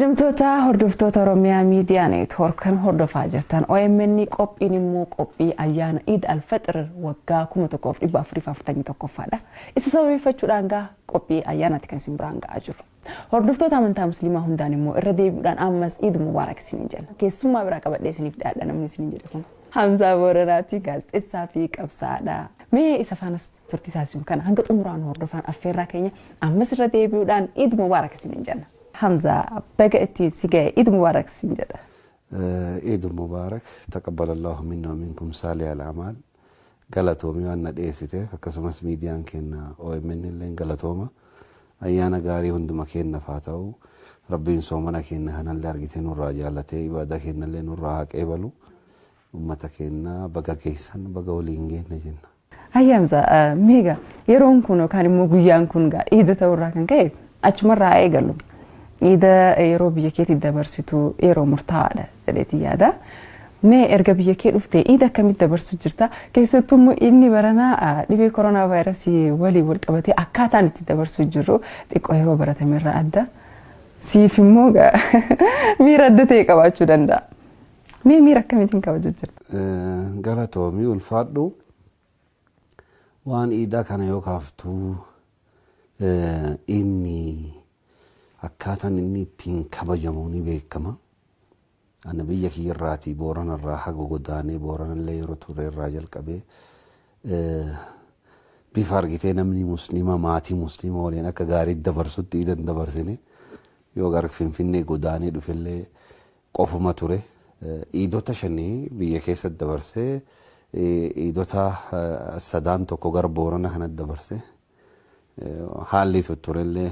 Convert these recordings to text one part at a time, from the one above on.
Kabajamtoota hordoftoota Oromiyaa Miidiyaa Neetwoork kan hordofaa jirtan OMN, qophiin immoo qophii ayyaana Iid Alfaxir waggaa 1441ffaadha. Isa sababeeffachuudhaan gaa qophii ayyaanaatti kan isin biraan ga'aa jiru. Hordoftoota amantaa Musliimaa hundaan immoo irra deebi'uudhaan ammas Iid Mubaarak isiniin jenna. Keessummaa biraa qabadhee isiniif dhiyaadha. Namni isiniin jedhe kun Hamzaa Booranaati, gaazexeessaa fi qabsaa'aadha. Mee isa faanas turtii taasisnu kana hanga xumuraan hordofaan affeerraa keenya, ammas irra deebi'uudhaan Iid Mubaarak isiniin jenna. Hamzaa, baga ittiin si ga'e, Iid Mubaarak siin jedha. Iid Mubaarak, taqabbalallahu minna wa minkum saalihal a'maal. Galatoomii waan na dhiyeessiteef, akkasumas miidiyaan keenya OMN illee galatooma. Ayyaana gaarii hunduma keenyaaf haa ta'u. Rabbiin soomana keenya kanallee argitee nurraa jaallatee ibaadaa keenyallee nurraa haa qeebalu. Uummata keenya baga geessan, baga waliin geenne jenna. Hayya Hamzaa, meega yeroon kun yookaan immoo guyyaan kun gaa iida ta'urraa kan ka'e achumarraa eegalu. Iida yeroo biyya keetti dabarsitu yeroo murtaa'aadha jedheetii yaada. Mee erga biyya kee dhuftee iida akkamitti dabarsuu jirta? Keessattuu immoo inni baranaa dhibee koronaa vaayirasii waliin wal qabatee akkaataan itti dabarsuu jirru xiqqoo yeroo baratamerraa adda. Siif immoo miira adda ta'e qabaachuu danda'a. Mee miira akkamiitiin kabajuu jirta? Galatoomii, ulfaadhu. Waan iidaa kana yoo kaaftuu, inni akkaataan inni ittiin kabajamu ni beekama. Ana biyya kiyyarraatii Booranarraa haga godaanee Booranallee yeroo ture irraa jalqabee bifa argitee namni Musliima maatii Musliima waliin akka gaariitti dabarsutti iidan dabarsine. Yoo gara Finfinnee godaanee dhufellee qofuma ture. Iidota shanii biyya keessatti dabarsee, iidota sadaan tokko gara Boorana kanatti dabarse. Haalli turellee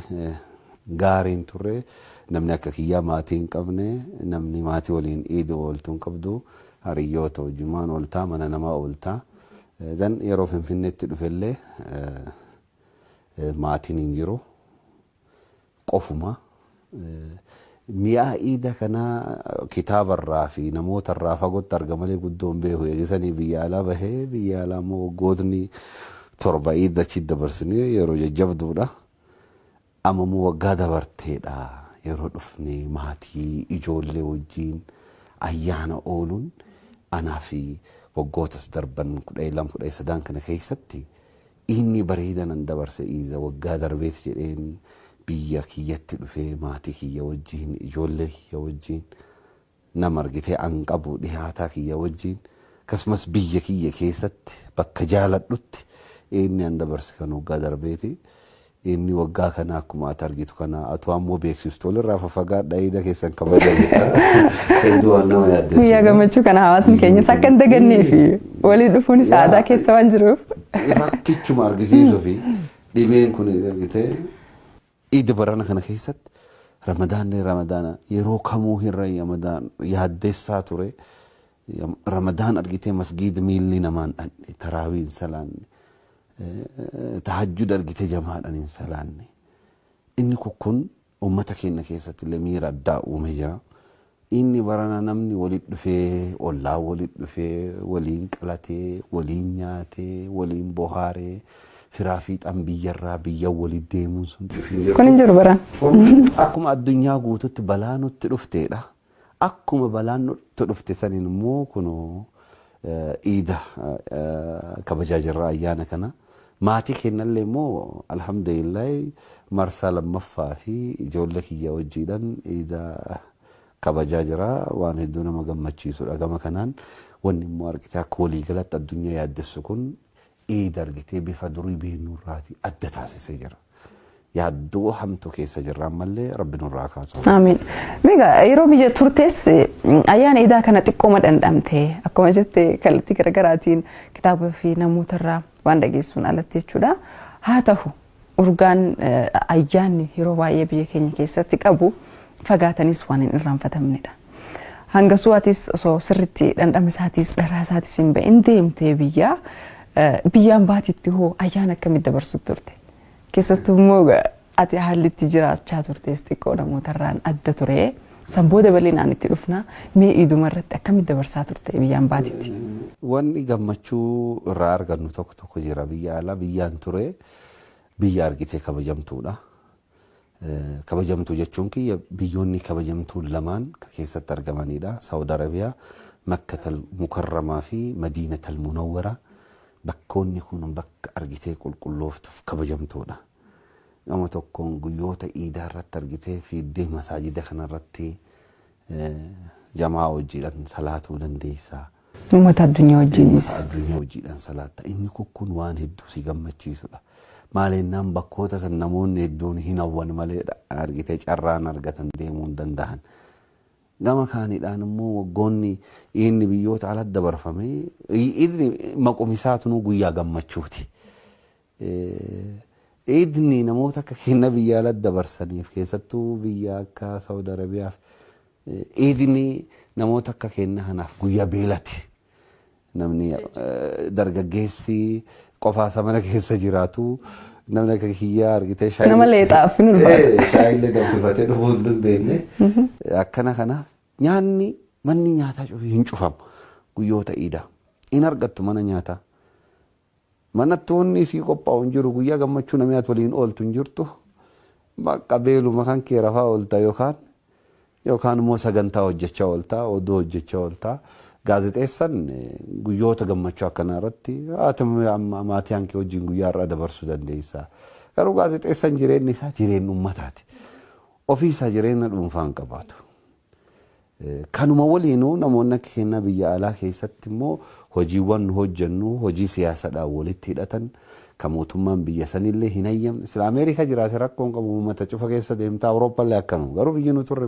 gaariin turre. Namni akka kiyyaa maatii hin qabne, namni maatii waliin iiduu ooltuu hin qabdu, hariyyoota wajjumaan ooltaa, mana namaa ooltaa. Dan yeroo Finfinneetti dhufellee maatiin hin jiru, qofuma. Mi'a iida kanaa kitaabarraa fi namootarraa fagootti argamalee guddoo hin beeku. Eegisanii biyya alaa bahee, biyya alaa immoo waggootni 7 iida achitti dabarsinee yeroo jajjabduudha. Amma immoo waggaa dabarteedha. Yeroo dhufne maatii ijoollee wajjin ayyaana ooluun anaa fi waggootas darban 12, 13 kana keessatti inni bareeda nan dabarse iida waggaa darbeeti jedheen biyya kiyyatti dhufee maatii kiyya wajjin, ijoollee kiyya wajjin, nama argitee an qabu dhihaataa kiyya wajjin, akkasumas biyya kiyya keessatti bakka jaaladhutti inni an dabarse kan waggaa darbeeti. Inni waggaa kana akkuma ati argitu kana atu ammoo beeksistu walirraa faffagaadha iida keessan kabaja jetta. Hedduu waan nama yaaddessu. Guyyaa gammachuu kana hawaasni keenyas akka hin dagannee fi waliin dhufuunis aadaa keessa waan jiruuf. Rakkichuma argisiisuu fi dhibeen kun argitee iida barana kana keessatti Ramadaanni Ramadaana yeroo kamuu hin Ramadaan yaaddessaa ture. Ramadaan argitee masgiida miilli namaan dhandhe, taraawii hin salaanne, tahajjud argitee jamaadhaan hin salaanne. Inni kun uummata keenya keessatti illee miira addaa uumee jira. Inni barana namni walitti dhufee, ollaa walitti dhufee, waliin qalatee, waliin nyaatee, waliin bohaaree, firaa fiixaan biyyarraa biyya walitti deemuun sun Kun hin jiru baran. Akkuma addunyaa guututti balaa nutti dhufteedha. Akkuma balaan nutti dhufte saniin immoo kunoo iida kabajaa jirra ayyaana kana. Maatii keenyallee immoo alhamdulillahi marsaa lammaffaa fi ijoollee kiyya wajjiidhaan iida kabajaa jira. Waan hedduu nama gammachiisudha gama kanaan. Wanni immoo argitee akka waliigalatti addunyaa yaaddessu kun iida argitee bifa durii beeknurraatii adda taasisee jira. Yaaddoo hamtuu keessa jirra, ammallee Rabbi nurraa kaasu. Amiin. Meegaa yeroo biyya turtes ayyaana iidaa kana xiqqooma dhandhamte, akkuma jette kallattii garaagaraatiin kitaaba fi namootarraa waan dhageessuun alatti jechuudha. Haa ta'u, urgaan ayyaanni yeroo baay'ee biyya keenya keessatti qabu fagaatanis waan hin irraanfatamnedha. Hanga su'aatis osoo sirriitti dhandhama isaatis dharaa isaatis hin ba'in deemtee biyya biyyaan baatitti hoo ayyaana akkamitti dabarsu turte? Keessattuu immoo ati haalli itti jiraachaa turtes xiqqoo namootarraan adda ture. San booda bal'inaan itti dhufna. Mee iiduma irratti akkamitti dabarsaa turte biyyaan baatitti? Wanni gammachuu irraa argannu tokko tokko jira. Biyya alaa biyyaan ture, biyya argitee kabajamtuudha. Kabajamtuu jechuun kiyya biyyoonni kabajamtuun lamaan keessatti argamanidha. Saawud Arabiyaa, Makkatal Mukarramaa fi Madiinatal Munawwara. Bakkoonni kun bakka argitee qulqullooftuuf kabajamtuudha. Gama tokkoon guyyoota iidaa irratti argitee fiiddee masaajida kanarratti jamaa hojiidhaan salaatuu dandeessaa. Uummata addunyaa wajjinis. Uummata addunyaa hojiidhaan salaatta. Inni kun waan hedduu si gammachiisudha. Maalinnaan bakkoota san namoonni hedduun hin hawwan malee argitee carraan argatan deemuu hin danda'an. Gama kaaniidhaan immoo waggoonni inni biyyoota alatti dabarfame idni maqumisaatu guyyaa gammachuuti. Idni namoota akka kenna biyya alatti dabarsaniif, keessattuu biyya akka Saawud Arabiyaaf, idni namoota akka kenna kanaaf guyyaa beelati. Namni dargaggeessi qofaasa mana keessa jiraatu, namni akka kiyyaa argitee Nama leexaaf hin ulfaatu. Shaayillee danfifatee dhuguu hin dandeenye. Akkana kanaaf nyaanni manni nyaataa cufi hin cufamu guyyoota iidaa. Hin argattu mana nyaataa. Manatti wanni isii qophaa'u hin jiru, guyyaa gammachuu namni ati waliin ooltu hin jirtu. Bakka beeluma kan kee rafaa oolta yookaan immoo sagantaa hojjechaa oolta, oduu hojjechaa oolta. Gaazexeessan guyyoota gammachuu akkanaa irratti ati maatii hankee wajjin guyyaa irraa dabarsuu dandeessa. Garuu gaazexeessan jireenyi isaa jireenya uummataati. Ofii isaa jireenya dhuunfaa hin qabaatu. Kanuma waliinuu namoonni akka kennaa biyya alaa keessatti immoo hojiiwwan nu hojjennu hojii siyaasadhaan walitti hidhatan kan mootummaan biyya sanillee hin hayyamne. Sila Ameerikaa jiraate rakkoo hin qabu, uummata cufa keessa deemta, Awurooppallee akkanuma. Garuu biyyi nu turre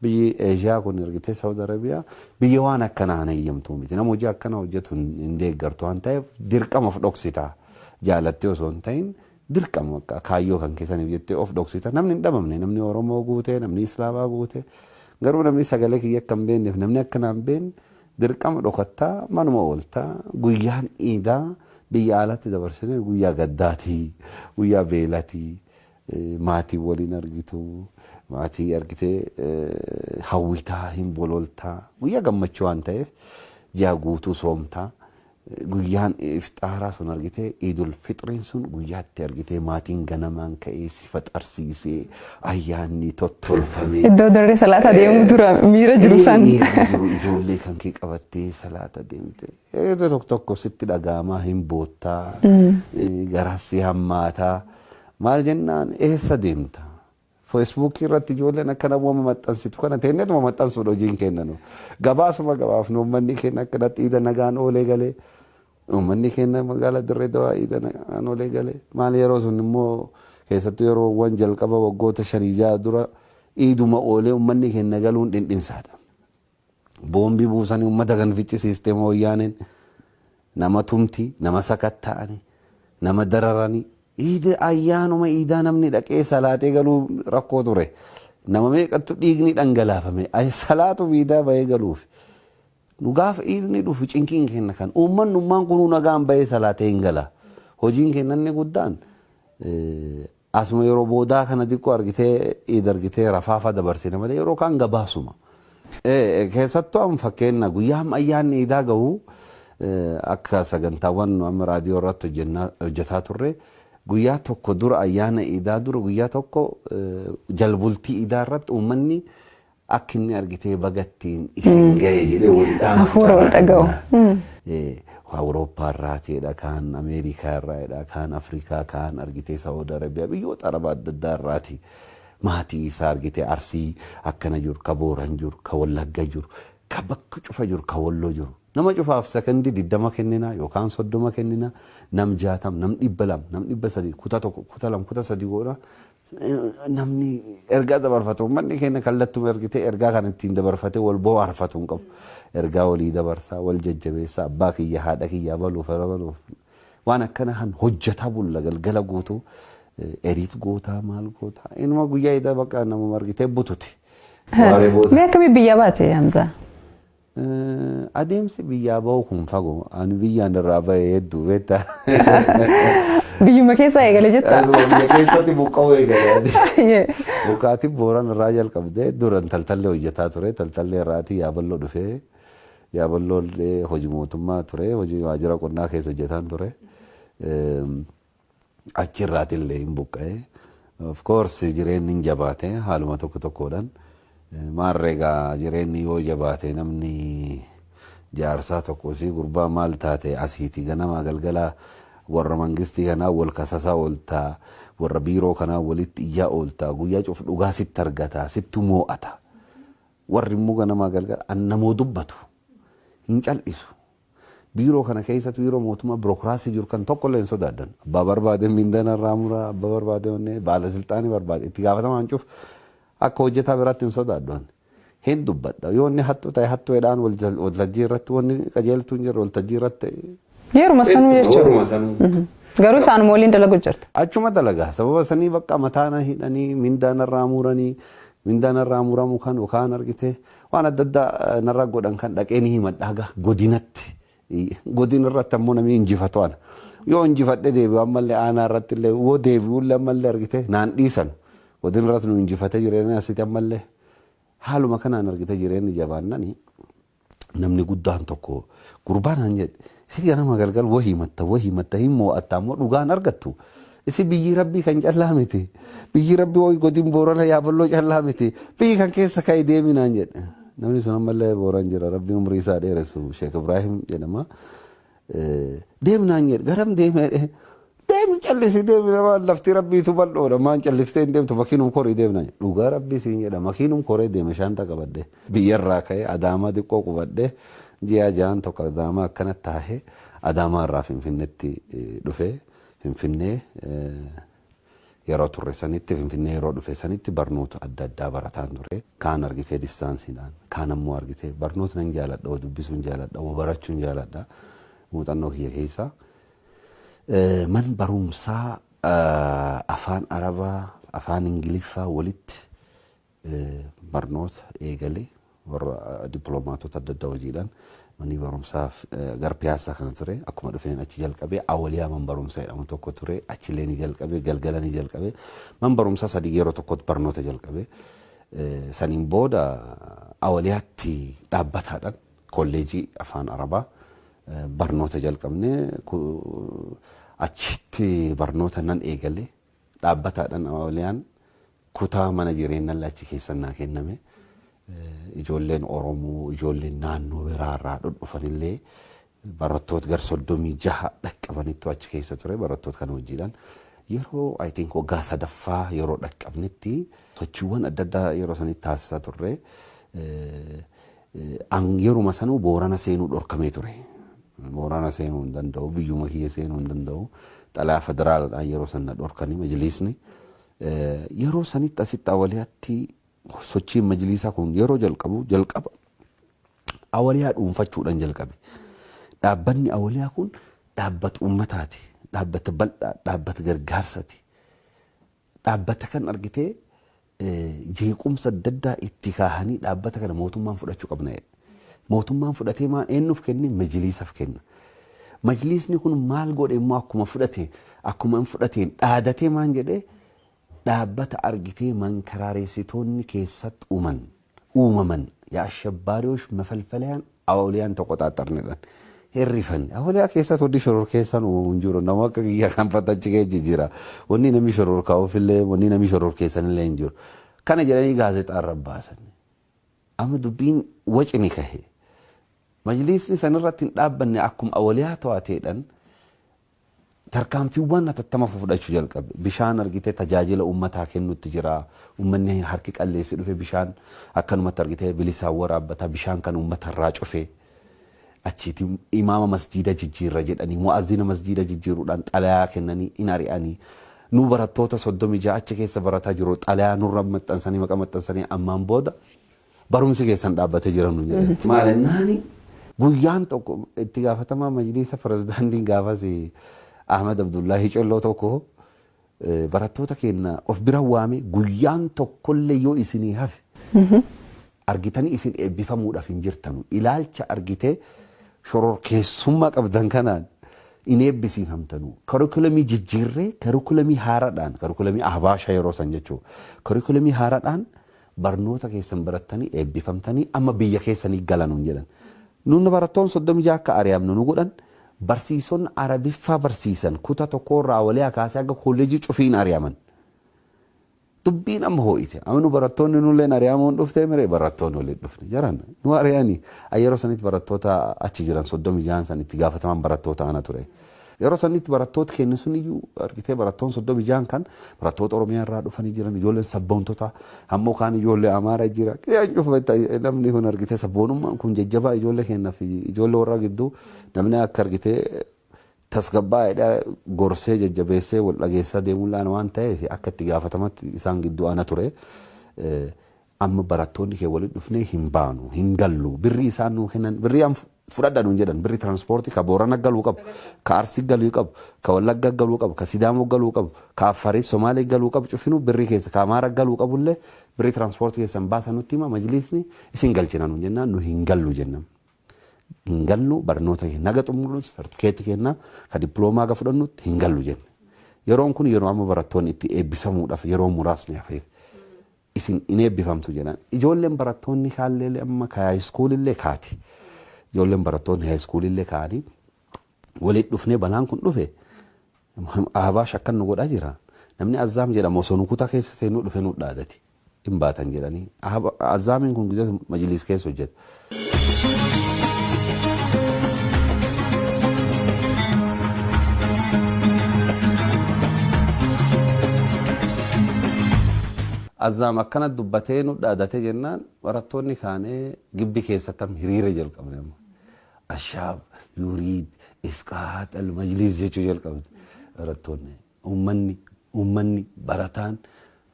biyyi Eeshiyaa kun argitee Saawud Arabiyaa biyya waan akkanaa hin hayyamtuu miti. Nama hojii akkanaa hojjetu hin deeggartu waan ta'eef dirqama of dhoksita. Jaalattee osoo hin ta'in dirqama kaayyoo kan keessaniif jettee of dhoksita. Namni hin dhabamne, namni Oromoo guutee, namni Islaamaa guutee, garuu namni sagalee kiyya akka hin beekneef, namni akkanaa hin beekne, dirqama dhokattaa manuma ooltaa. Guyyaan iidaa biyya alatti dabarsine guyyaa gaddaatii, guyyaa beelatii, maatii waliin argitu, maatii argitee hawwitaa hin bololtaa, guyyaa gammachuu waan ta'eef ji'a guutuu soomtaa. Guyyaan iftaaraa sun argitee Iidul Fixriin sun guyyaatti argitee maatiin ganamaan ka'ee si faxarsiisee ayyaanni tottolfamee. Iddoo daree salaata deemuu dura miira jiru san. Miira jiru, ijoollee kan kee qabattee salaata deemte. Tokko tokko sitti dhaga'amaa, hin boottaa, garas si hammaataa. Maal jennaan, eessa deemta? Feesbuukii irratti ijoolleen akka namooma maxxansitu kana teenyetuma maxxansuudha hojiin kennanu. Gabaasuma gabaafnu, uummanni keenya akkanatti iida nagaan oolee galee, uummanni keenya magaalaa Dirree Dawaa iida nagaan oolee galee, maal yeroo sun immoo keessattuu yeroowwan jalqaba waggoota 5-6 dura iiduma oolee uummanni keenya galuun dhindhinsaadha. Boombii buusanii uummata kan ficcisiiste mooyyaaneen nama tumti, nama sakatta'anii, nama dararanii. Iida ayyaanuma iidaa namni dhaqee salaatee galuu rakkoo ture. Nama meeqattu dhiigni dhangalaafame salaatu iidaa bahee galuuf. Nu gaafa iidni dhufu cinqiin kenna kan uummanni kunuu nagaan bahee salaatee hin gala. Hojiin kenna inni guddaan asuma yeroo boodaa kana xiqqoo argitee iida argitee rafaafa dabarsine malee yeroo kaan gabaasuma. Keessattuu amma fakkeenya guyyaa amma ayyaanni iidaa gahu akka sagantaawwan amma raadiyoo irratti hojjetaa turre, guyyaa tokko dura, ayyaana iidaa dura guyyaa tokko, jalbultii iidaa irratti uummanni akka inni argitee bagattiin isin gahe jedhee wal dhaamu. Hafuura wal dhaga'u. Awurooppaa irraatiidha, kaan Ameerikaa irraadha, kaan Afrikaa, kaan argitee Saawud Arabiyaa, biyyoota Arabaa adda addaa irraati. Maatii isaa argitee Arsii akkana jiru, ka Booran jiru, ka Wallagga jiru, ka bakka cufa jiru, ka Walloo jiru. Nama cufaaf sekondii 20 kennina yookaan 30 kennina, nam 60, nam 200, nam 300, kutaa tokko, kutaa lama, kutaa sadi godha. Namni ergaa dabarfatu, uummanni keenya kallattuma ergitee ergaa kana ittiin dabarfatee wal bohaarfatu hin qabu. Ergaa walii dabarsaa, wal jajjabeessaa, abbaa kiyya, haadha kiyya, baluuf, baluuf. Waan akkana kan hojjetaa bulla galgala guutuu eriit gootaa, maal gootaa. Inuma guyyaa idaa bakka nama argitee butute. Mee akkamii biyya baate, Hamzaa? Adeemsi biyyaa bahu kun fagoo. Ani biyyaan irraa bahe hedduu beektaa. Biyyuma keessaa eegale jetta? Biyya keessatti buqqa'uu eegale. Buqqaatiin Booran irraa jalqabdee, duran taltallee hojjetaa ture. Taltallee irraatii Yaaballoo dhufee, Yaaballoo illee hojii mootummaa ture. Hojii waajjira qonnaa keessa hojjetaan ture. Achirraatillee hin buqqa'ee. Of course, jireenyi hin jabaate haaluma tokko tokkodhaan. Maarree egaa, jireenyi yoo jabaate, namni jaarsaa tokko si gurbaa maal taate, asiiti ganama galgala warra mangistii kanaa wal kasasaa ooltaa, warra biiroo kanaa walitti iyyaa ooltaa, guyyaa cuuf dhugaa sitti argata, sitti moo'ata. Warri immoo ganamaa galgala annamoo dubbatu hin cal'isu. Biiroo kana keessatti, biiroo mootummaa birookiraasii jiru kan tokko illee hin sodaadhan. Abbaa barbaade mindana irraa muraa, abbaa barbaade onnee baala barbaade itti gaafatamaan cuuf akka hojjetaa biraatti hin sodaadhu. Hin dubbadha. Yoo inni hattuu ta'e hattuudhaan, waltajjii irratti wanni qajeeltuu hin jirre waltajjii irratti. Yeruma sanuu jechuudha. Yeruma sanuu. Garuu isaanuma waliin dalagu jirta. Achuma dalagaa. Sababa sanii bakka mataana hidhanii, mindaan irraa muranii, mindaan irraa muramu kan yookaan argite waan adda addaa narra godhan kan dhaqee ni himadha godinatti. Godina irratti ammoo namni injifatu ana. Yoo injifadhe deebi'u, ammallee aanaa irratti illee yoo deebi'u ammallee argite naan dhiisan. Godina irratti nu injifatee jireenya asitti ammallee haaluma kanaan argite jireenyi jabaannani, namni guddaan tokko gurbaan naan jedhe, "Isi ganama galgal wahii matta, wahii matta, hin moo'atta, ammoo dhugaan argattu. Isi biyyi rabbii kan callaa miti. Biyyi rabbii wayii godin Boorana Yaaballoo callaa miti. Biyyi kan keessa ka'e deemi," naan jedhe. Namni sun ammallee Booran jira. Rabbiin umurii isaa dheeressu, Sheek Ibraahim jedhama. "Deemi," naan jedhe. "Garam deemee?" "Deemi, callisi deemi, nama lafti rabbiitu bal'oodha, maan calliftee hin deemtu, makiinum korii deemna." Dhugaa rabbii siin jedha, makiinum koree deeme, shaanta qabadhe. Biyyarraa ka'ee Adaamaa xiqqoo qubadhe, ji'a 6n tokko Adaamaa akkana taahee, Adaamaa irraa Finfinneetti dhufe. Finfinnee yeroo turre sanitti, Finfinnee yeroo dhufe sanitti barnoota adda addaa barataan ture. Kaan argitee distanceiidhaan, kaan ammoo argitee barnoota nan jaaladha, dubbisuun jaaladha, barachuun jaaladha, muuxannoo kiyya keessaa. Man barumsaa afaan Arabaa, afaan Ingiliffaa walitti barnoota eegalee, warra dippiloomaatota adda addaa hojiidhaan manni barumsaa gara Piyaasaa kana ture. Akkuma dhufeen achi jalqabee, Awwaliyaa man barumsaa jedhamu tokko ture, achillee ni jalqabee, galgala ni jalqabee, man barumsaa sadii yeroo tokkotti barnoota jalqabee. Saniin booda Awwaliyaatti dhaabbataadhaan kolleejii afaan Arabaa barnoota jalqabne. Achitti barnoota nan eegale dhaabbataadhaan. Awwaliyaan kutaa mana jireenyaa achi keessa naa kenname. Ijoolleen Oromoo, ijoolleen naannoo biraarraa dhudhufanillee barattoota gar 36 dhaqqabanittu achi keessa ture. Barattoota kana hojiidhaan yeroo, I think, waggaa sadaffaa yeroo dhaqqabnetti sochiiwwan adda addaa yeroo sanitti taasisaa turre. Yeruma sanuu Boorana seenuu dhorkamee ture. Boorana seenuu hin danda'u, biyyuma kiyya seenuu hin danda'u. Xalayaa federaalaadhaan yeroo sana dhorkanii majliisni. Yeroo sanitti asitti Awwaliyaatti sochiin majliisaa kun yeroo jalqabu, jalqaba Awwaliyaa dhuunfachuudhaan jalqabe. Dhaabbanni Awwaliyaa kun dhaabbata uummataati. Dhaabbata bal'aa, dhaabbata gargaarsaati. Dhaabbata kan argitee jeequmsa adda addaa itti kaahanii dhaabbata kana mootummaan fudhachuu qabna jedhe. Mootummaan fudhatee maal eenyuuf kenne? Majliisaaf kenna. Majliisni kun maal godhe immoo? Akkuma fudhate, akkuma hin fudhateen dhaadatee maan jedhee, dhaabbata argitee mankaraareessitoonni keessatti uuman uumaman, የአሸባሪዎች መፈልፈሊያን አወሊያን ተቆጣጠርንለን hirrifanne. Awwaliyaa keessatti wanni shororkeessaan uumamu hin jiru. Nama akka kiyya kan fatachi keessa jira. Wanni namni shororkaa'uufillee, wanni namni shororkeessanillee hin jiru. Kana jedhanii gaazexaa irra baasan. Amma dubbiin wacini kahe. Majliisni sanirratti hin dhaabbanne. Akkuma Awwaliyaa to'ateedhaan tarkaanfiiwwan hatattama fudhachuu jalqabe. Bishaan argitee tajaajila uummataa kennutti jira. Uummanni harki qalleessi dhufe bishaan akkanumatti argitee bilisaan waraabbata, bishaan kan uummata irraa cufe. Achiiti imaama masjiida jijjiirra jedhanii, mu'azzina masjiida jijjiiruudhaan xalayaa kennanii in ari'anii. Nu barattoota 36 achi keessa barataa jiru xalayaa nurra maxxansanii, maqa maxxansanii, ammaan booda barumsi keessan dhaabbatee jira nu jedhan. Maalennaani guyyaan tokko itti gaafatamaa majliisa pirezidaantiin gaafas Ahmad Abdullahi Colloo tokko barattoota keenya of bira waame, "Guyyaan tokkollee yoo isinii hafe argitanii isin eebbifamuudhaaf hin jirtanu. Ilaalcha argitee shororkeessummaa qabdan kanaan in eebbisiifamtanu. Karikulamii jijjiirree, karikulamii haaraadhaan, karikulamii Ahbaasha yeroo san jechuudha. Karikulamii haaraadhaan barnoota keessan barattanii eebbifamtanii amma biyya keessanii galanuun," jedhan. Nunni barattoonni 36 akka ari'amnu nu godhan. Barsiisonni Arabiffaa barsiisan kutaa tokkorraa walii kaasee akka kolleejii cufiin ari'aman. Dubbiin amma hoo'ite. Amma nu barattoonni nulleen ari'amuun dhuftee miree barattoonni waliin dhufne jaran nu ari'anii yeroo sanitti barattoota achi jiran 36 san itti gaafataman barattoota ana ture. Yeroo sanitti barattoota keenya sun iyyuu argitee barattoonni 36 kan barattoota Oromiyaa irraa dhufanii jiran, ijoolleen sabboontota ammoo kaan ijoollee Amaaraa jira. Namni kun argitee sabboonummaan kun jajjabaa ijoollee keenyaa fi ijoollee warra gidduu namni akka argitee tasgabbaa'eedha gorsee jajjabeessee wal dhageessaa deemuun laan waan ta'eef akka itti gaafatamatti isaan gidduu ana ture. Amma barattoonni kee walitti dhufnee hin baanu, hin gallu, birrii isaan nuu kennan birrii an fudhadha nuun jedhan, birrii tiraanspoortii ka Boorana galuu qabu, ka Arsii galuu qabu, ka Wallagga galuu qabu, ka Sidaamoo galuu qabu, ka Affarii Somaalee galuu qabu cufinuu birrii keessa, ka Amaara galuu qabullee birrii tiraanspoortii keessan baasan nutti hima, majliisni isin galchina nuun jennaan nu hin gallu jenna. Hin gallu, barnoota naga xumurru sartifikeetii kennaa ka dippiloomaa ga fudhannutti hin gallu jenne. Yeroon kun yeroo amma barattoonni itti eebbisamuudhaaf yeroo muraasni hafeef. Isin hin eebbifamtu jedhan. Ijoolleen barattoonni kaallee amma ka haayiskuulillee kaati. Ijoolleen barattoonni haayiskuulillee kaanii walitti dhufnee balaan kun dhufe Ahbaash akkan nu godhaa jira. Namni Azzaam jedhamu osoo nu kutaa keessa seenuu dhufe nu dhaadati. Hin baatan jedhanii. Azzaamiin kun gizee majliis keessa hojjeta. Azzaam akkana dubbatee nu dhaadate jennaan barattoonni kaanee gibbi keessatti amma hiriira jalqabne amma. Ashaab yuriid isqaax al majliis jechuu jalqabne barattoonni. Uummanni barataan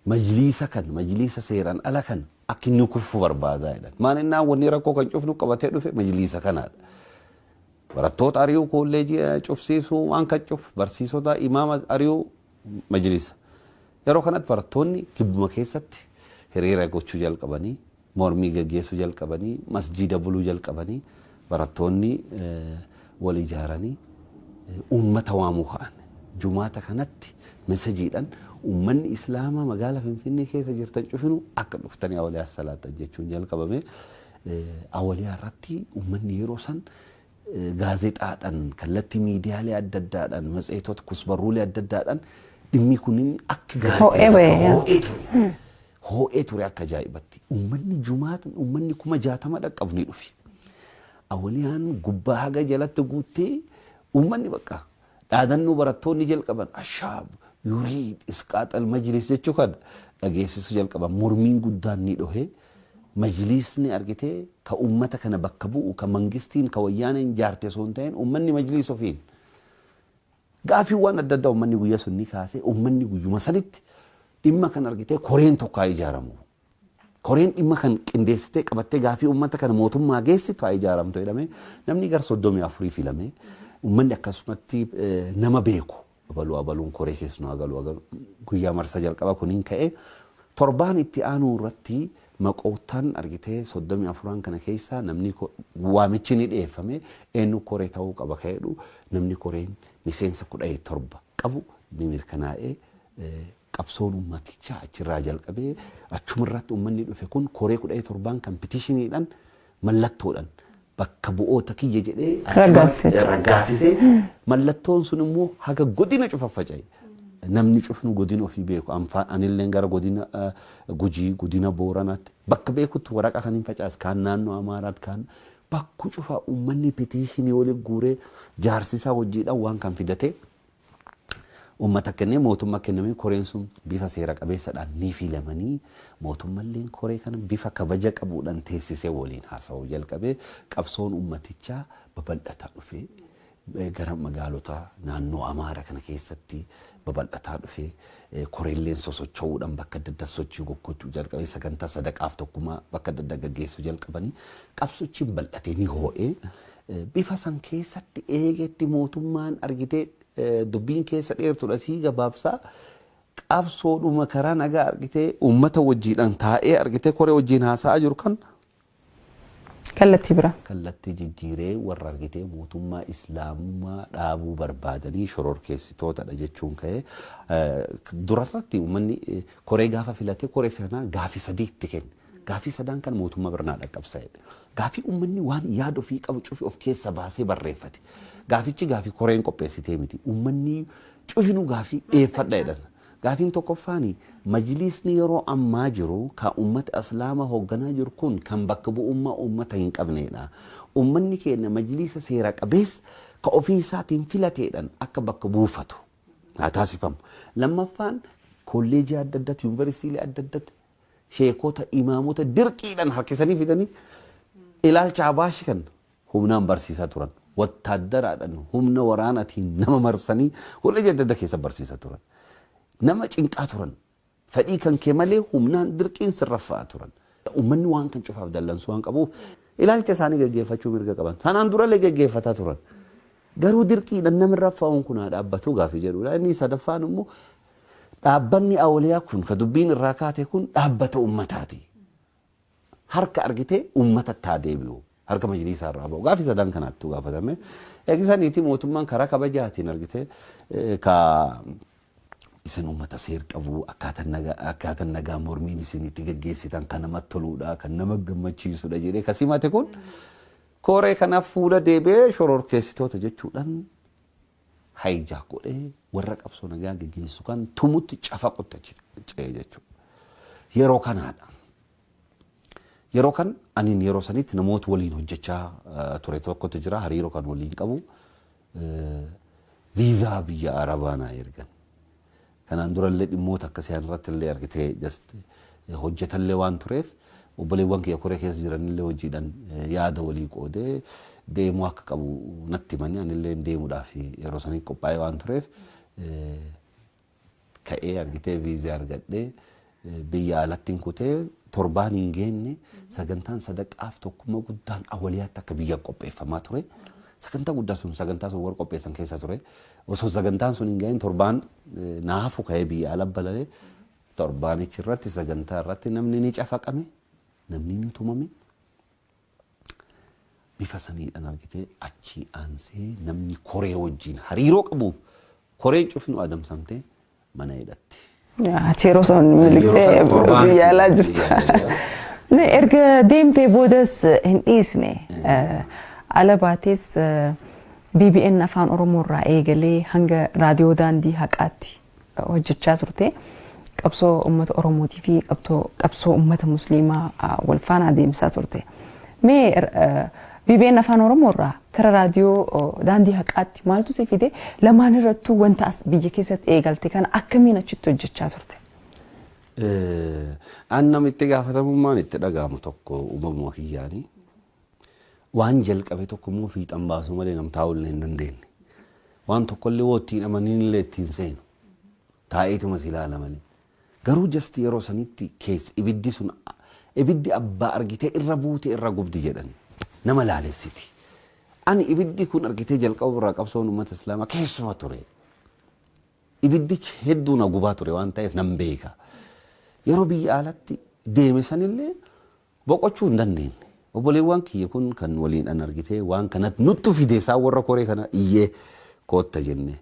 majliisa kan majliisa seeraan ala kan akka inni kufu barbaadaa jedhan. Maal innaan wanni rakkoo kan cufnu qabatee dhufe majliisa kanaadha. Barattoota ari'uu, kolleejii cufsiisuu, waan kan cuf barsiisota imaama ari'uu majliisa. Yeroo kanatti barattoonni gibbuma keessatti hiriira gochuu jalqabanii, mormii gaggeessuu jalqabanii, masjiida buluu jalqabanii, barattoonni wal ijaaranii uummata waamuu ka'an. Jumaata kanatti mesejiidhaan uummanni Islaamaa magaala Finfinnee keessa jirtan cufinu akka dhuftanii awwaliyaa salaatan jechuun jalqabame. Awwaliyaa irratti uummanni yeroo san gaazexaadhaan, kallattii miidiyaalee adda addaadhaan, matseetota kusbarruulee adda addaadhaan dhimmi kunniin akka Ho'ee ba'e. Ho'ee ture. Ho'ee ture akka ajaa'ibatti. Uummanni jumaatan uummanni 60,000 dhaqqabu ni dhufi. Awwaliyaan gubbaa haga jalatti guuttee uummanni bakka dhaadannoo barattoonni jalqaban ashaab yuriid isqaaxal majlis jechuu kan dhageessisuu jalqaban, mormiin guddaan ni dhohe. Majliisni argitee ka uummata kana bakka bu'u ka mangistiin ka wayyaaneen jaarte osoo hin ta'in uummanni majliis ofiin gaaffiiwwan adda addaa uummanni guyyaa sun ni kaasee, uummanni guyyuma sanitti dhimma kan argitee koreen tokko haa ijaaramu. Koreen dhimma kan qindeessitee qabattee gaafii uummata kana mootummaa geessitu haa ijaaramtu jedhamee namni gara 34 filamee, uummanni akkasumatti nama beeku abaluu abaluun koree keessa nu agalu guyyaa marsa jalqaba kuniin ka'ee, torbaan itti aanuu irratti maqoottan argitee 34 kana keessaa namni waamichi ni dhiyeeffame, eenyu koree ta'uu qaba ka jedhu, namni koreen miseensa 17 qabu ni mirkanaa'ee. Qabsoon uummatichaa achirraa jalqabee achumarratti uummanni dhufe kun koree 17n kan pitishiniidhaan mallattoodhaan bakka bu'oota kiyya jedhee raggaasisee, mallattoon sun immoo haga godina cufa faca'e. Namni cufnu godina ofii beeku. Anilleen gara godina Gujii, godina Booranaatti bakka beekutti waraqaa kan hin facaas, kaan naannoo Amaaraatti, kaan bakku cufa uummanni petiishinii waliin guuree jaarsisaa hojiidhaan waan kan fidatee uummata kennee mootummaa kennamee, koreen sun bifa seera qabeessadhaan ni filamanii, mootummalleen koree kana bifa kabaja qabuudhaan teessisee waliin haasa'uu jalqabee, qabsoon uummatichaa babal'ataa dhufee gara magaalota naannoo Amaara kana keessatti babal'ataa dhufee, koreelleen sosocho'uudhaan bakka adda addaa sochii gochuu jalqabee, sagantaa sadaqaaf tokkummaa bakka adda addaa gaggeessuu jalqabanii, qabsochiin bal'atee ni hoo'ee. Bifa san keessatti eegetti mootummaan argitee dubbiin keessa dheertudha sii gabaabsaa, qabsoodhuma karaa nagaa argitee uummata wajjiidhaan taa'ee argitee koree wajjiin haasa'aa jiru kan Kallattii biraa. Kallattii jijjiiree warra argitee mootummaa islaamummaa dhaabuu barbaadanii shororkeessitootadha jechuun ka'ee, durarratti uummanni koree gaafa filatee koree sanaa gaafii sadii itti kenne. Gaafii sadaan kan mootummaa birnaa dhaqqabsa jedhe. Gaafii uummanni waan yaada ofii qabu cufi of keessa baasee barreeffate. Gaafichi gaafii koreen qopheessitee miti. Uummanni cufinuu gaafii dhiyeeffadha jedhan. Gaafiin tokkoffaani, majliisni yeroo ammaa jiru kan uummata islaama hoogganaa jiru kun kan bakka bu'ummaa uummata hin qabnedha. Uummanni keenya majliisa seera qabeessa ka ofii isaatiin filateedhaan akka bakka buufatu haa taasifamu. Lammaffaan, kolleejii adda addaatti, yuunivarsiitii adda addaatti sheekota, imaamota dirqiidhaan harkisanii fidanii ilaalcha Abaashi kan humnaan barsiisaa turan. Wattaaddaraadhaan, humna waraanaatiin nama marsanii kolleejii adda addaa keessa barsiisaa turan. Nama cinqaa turan. Fedhii kan kee malee humnaan dirqiin sirraffa'aa turan. Uummanni waan kan cufaaf dallansuu waan qabuuf ilaalcha isaanii gaggeeffachuu mirga qaban. Sanaan durallee gaggeeffataa turan. Garuu dirqiidhaan nama raffa'uun kun haa dhaabbatu gaafii jedhudha. Inni sadaffaan immoo, dhaabbanni awliyaa kun ka dubbiin irraa kaate kun dhaabbata uummataati. Harka argitee uummatatti haa deebi'u. Harka majliisaa irraa ba'u. Gaafii sadan kanaattu gaafatame. Eegisaniiti mootummaan karaa kabajaatiin argitee ka isin uummata seer qabu, akkaataan nagaa mormiin isin itti gaggeessitan kan namatti toludha, kan nama gammachiisudha jedhee ka simate kun, koree kanaaf fuula deebi'ee shororkeessitoota jechuudhaan hijack godhee warra qabsoo nagaa gaggeessu kan tumutti cafaqutti achi ce'ee jechuudha. Yeroo kanaadha. Yeroo kan aniin yeroo sanitti namoota waliin hojjechaa ture tokkotu jira, hariiroo kan waliin qabu, viizaa biyya Arabaa naa ergan. Kanaan durallee dhimmoota akkasii irratti illee argitee just hojjetallee waan tureef, obboleewwan kiyya koree keessa jiranillee hojiidhaan yaada walii qoodee deemuu akka qabu natti himanii, anillee deemuudhaaf yeroo sanii qophaa'ee waan tureef, ka'ee argitee viizaa argadhee biyya alatti hin kutee. Torbaan hin geenne sagantaan sadaqaaf tokkummaa guddaan Awwaliyaatti akka biyya qopheeffamaa ture. Sagantaa guddaa sun, sagantaa sun warra qopheessan keessa ture. Osoo sagantaan sun hin gahin torbaan naafu ka'ee biyya ala balalee, torbaanichi irratti sagantaa irratti namni ni cafaqame, namni ni tumame. Bifa saniidhaan argitee achi aansee namni koree wajjin hariiroo qabuuf koreen cufnu adamsamtee mana hidhatti. Ati yeroo san miliqxee biyya alaa jirta. Erga deemtee boodas hin dhiisne. Ala baatees BBN Afaan Oromoo irraa eegalee hanga Raadiyoo Daandii Haqaatti hojjechaa turte. Qabsoo uummata Oromootii fi qabsoo uummata Musliimaa wal faana adeemsaa turte. Mee BBN Afaan Oromoo irraa gara Raadiyoo Daandii Haqaatti maaltu si fide? Lamaan irrattuu wanta as biyya keessatti eegalte kana akkamiin achitti hojjechaa turte? An namitti gaafatamummaan itti dhaga'amu tokko uumamuma kiyyaanii, waan jalqabe tokko immoo fiixan baasuu malee nam taa'uu illee hin dandeenye. Waan tokkollee woo ittiin amaniin illee ittiin seenu. Taa'eetuma si ilaala malee. Garuu just yeroo sanitti keessa ibiddi sun, ibiddi abbaa argitee irra buute irra gubdi jedhan, nama laalessiti. Ani ibiddi kun argitee jalqabu irraa qabsoon uummata islaamaa keessuma ture. Ibiddichi hedduu na gubaa ture waan ta'eef nan beeka. Yeroo biyya alatti deeme sanillee boqochuu hin dandeenye. Obboleewwan kiyya kun kan waliin an argitee waan kanatti nuttu fide, isaan warra koree kana iyyee kootta jenne.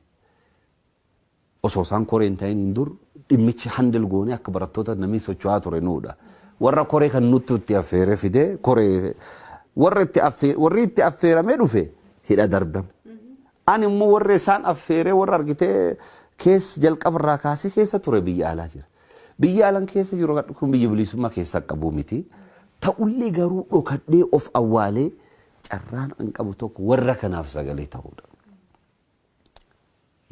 Osoo isaan koree hin ta'in hin dur dhimmichi handle goonee akka barattoota namni socho'aa ture nuudha. Warra koree kan nuttu itti affeeree fide, koree warra itti affeere, warri itti affeeramee dhufe hidha darbame. Ani immoo warra isaan affeeree, warra argitee keessa jalqabarraa kaasee keessa ture biyya alaa jira. Biyya alan keessa jiru kun biyya bilisummaa keessa qabu miti. Ta'ullee garuu dhokadhee of awwaalee carraan an qabu tokko warra kanaaf sagalee ta'uudha.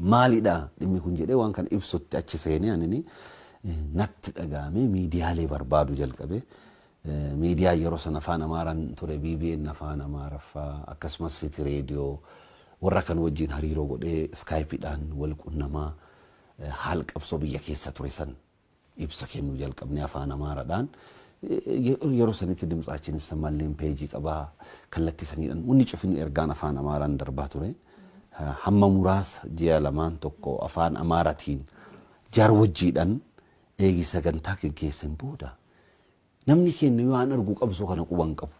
Maalidha dhimmi kun jedhee waan kana ibsutti achi seenee, anini natti dhaga'amee miidiyaalee barbaadu jalqabe. Miidiyaa yeroo sana Afaan Amaaraan ture, BBN Afaan Amaaraffaa, akkasumas Fiti Reediyoo, warra kan wajjin hariiroo godhee Skypeidhaan wal qunnamaa haal qabsoo biyya keessa ture san ibsa kennuu jalqabne Afaan Amaaraadhaan. Yeroo sanitti Dimtsaachinis malleen peejii qabaa, kallattii saniidhaan wanni cufinu ergaan Afaan Amaaraan darbaa ture. Hamma muraasa ji'a lamaan tokko Afaan Amaaratiin jaar wajjiidhaan eegi sagantaa geggeessan booda, namni keenya yoo aan argu qabsoo kana quban qabu.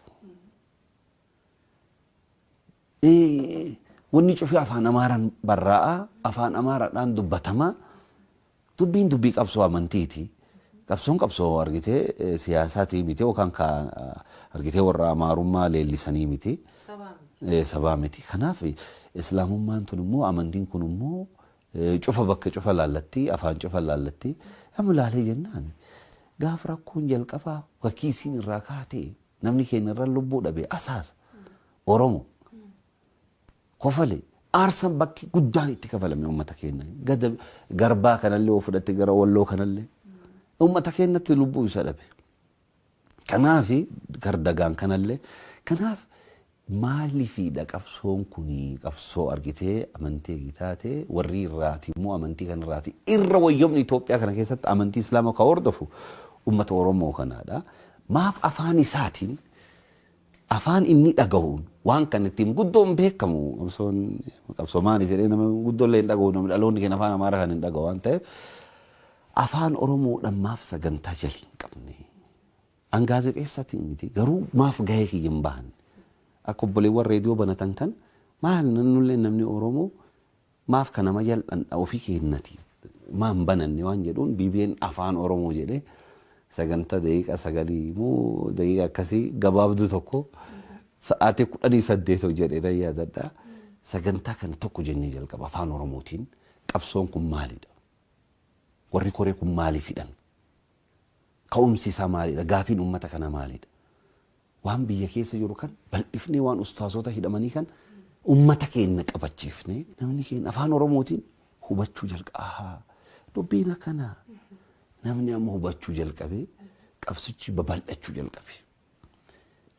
Wanni cufii Afaan Amaaraan barraa'aa, Afaan Amaaraadhaan dubbatamaa, dubbiin dubbii qabsoo amantiiti. Qabsoon qabsoo argitee siyaasaatii miti, yookaan ka argitee warra Amaarummaa leellisanii miti. Sabaa miti. Kanaaf islaamummaan tun immoo, amantiin kun immoo Cufa bakka cufa laallatti, afaan cufa laallatti. Amma laalee jennaan gaaf rakkoon jalqabaa kiisiin irraa kaatee namni keenya irra lubbuu dhabe asaasa. Oromo kofale aarsan bakki guddaan itti kafalame uummata keenya. Gada garbaa kanallee yoo fudhatte, gara Walloo kanallee uummata keenyatti lubbuu isa dhabe. Kanaaf gardagaan kanallee, kanaaf maaliifidha qabsoon kuni qabsoo argitee amantii taate, warri irraati immoo amantii kanarraati irra wayyomni Itoophiyaa kana keessatti amantii Islaamaa ka hordofu uummata Oromoo kanaadha. Maaf afaan isaatiin, afaan inni dhagahuun waan kan ittiin guddoon beekamu, qabsoon qabsoo maali jedhee nama guddoo illee hin dhagahu, namni dhaloonni keenya afaan Amaaraa kan hin dhagahu waan ta'eef, afaan Oromoodhaan maaf sagantaa jalii hin qabne? An gaazexeessaatiin miti, garuu maaf gahee kiyya hin bahan? Akka obboleewwan reediyoo banatan kan maal nullee namni Oromoo maaf kan nama jal'an ofii keenyati maan bananne waan jedhuun BBN afaan Oromoo jedhee sagantaa daqiiqa 9 moo daqiiqa akkasii gabaabduu tokko sa'aatii 18 hojjedhe nan yaadadha. Sagantaa kana tokko jennee jalqaba afaan Oromootiin qabsoon kun maalidha? Warri koree kun maaliif hidhame? Ka'umsi isaa maalidha? Gaafiin uummata kanaa maalidha? Waan biyya keessa jiru kan bal'ifnee, waan ustaasota hidhamanii kan uummata keenya qabachiifnee, namni keenya afaan Oromootiin hubachuu jalqaba. Dubbiin akkanaa namni amma hubachuu jalqabee qabsichi babal'achuu jalqabe.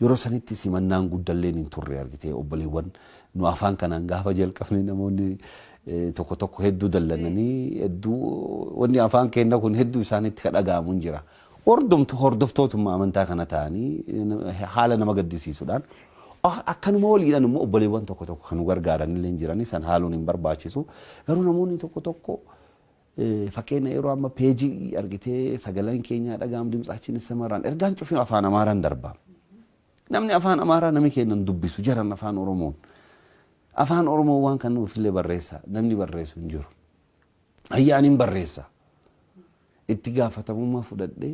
Yeroo sanitti simannaan guddalleen hin turre, argitee, obboleewwan nu afaan kanaan gaafa jalqabne namoonni tokko tokko hedduu dallananii, hedduu wanni afaan keenya kun hedduu isaanitti ka dhaga'amu hin jira. Hordoftu hordoftootummaa amantaa kana ta'anii haala nama gaddisiisuudhaan akkanuma waliidhaan immoo obboleewwan tokko tokko kan nu gargaaran illee jiranii, san haaluun hin barbaachisu. Garuu namoonni tokko tokko, fakkeenya yeroo amma peejii argitee sagaleen keenyaa dhaga'amu dimtsaachiin samarraan ergaan cufin afaan Amaaraan darba. Namni afaan Amaaraa namni keenya dubbisu jaran afaan Oromoon. Afaan Oromoo waan kan nuufillee barreessa, namni barreessu hin jiru. Ayyaaniin barreessa. Itti gaafatamummaa fudhadhee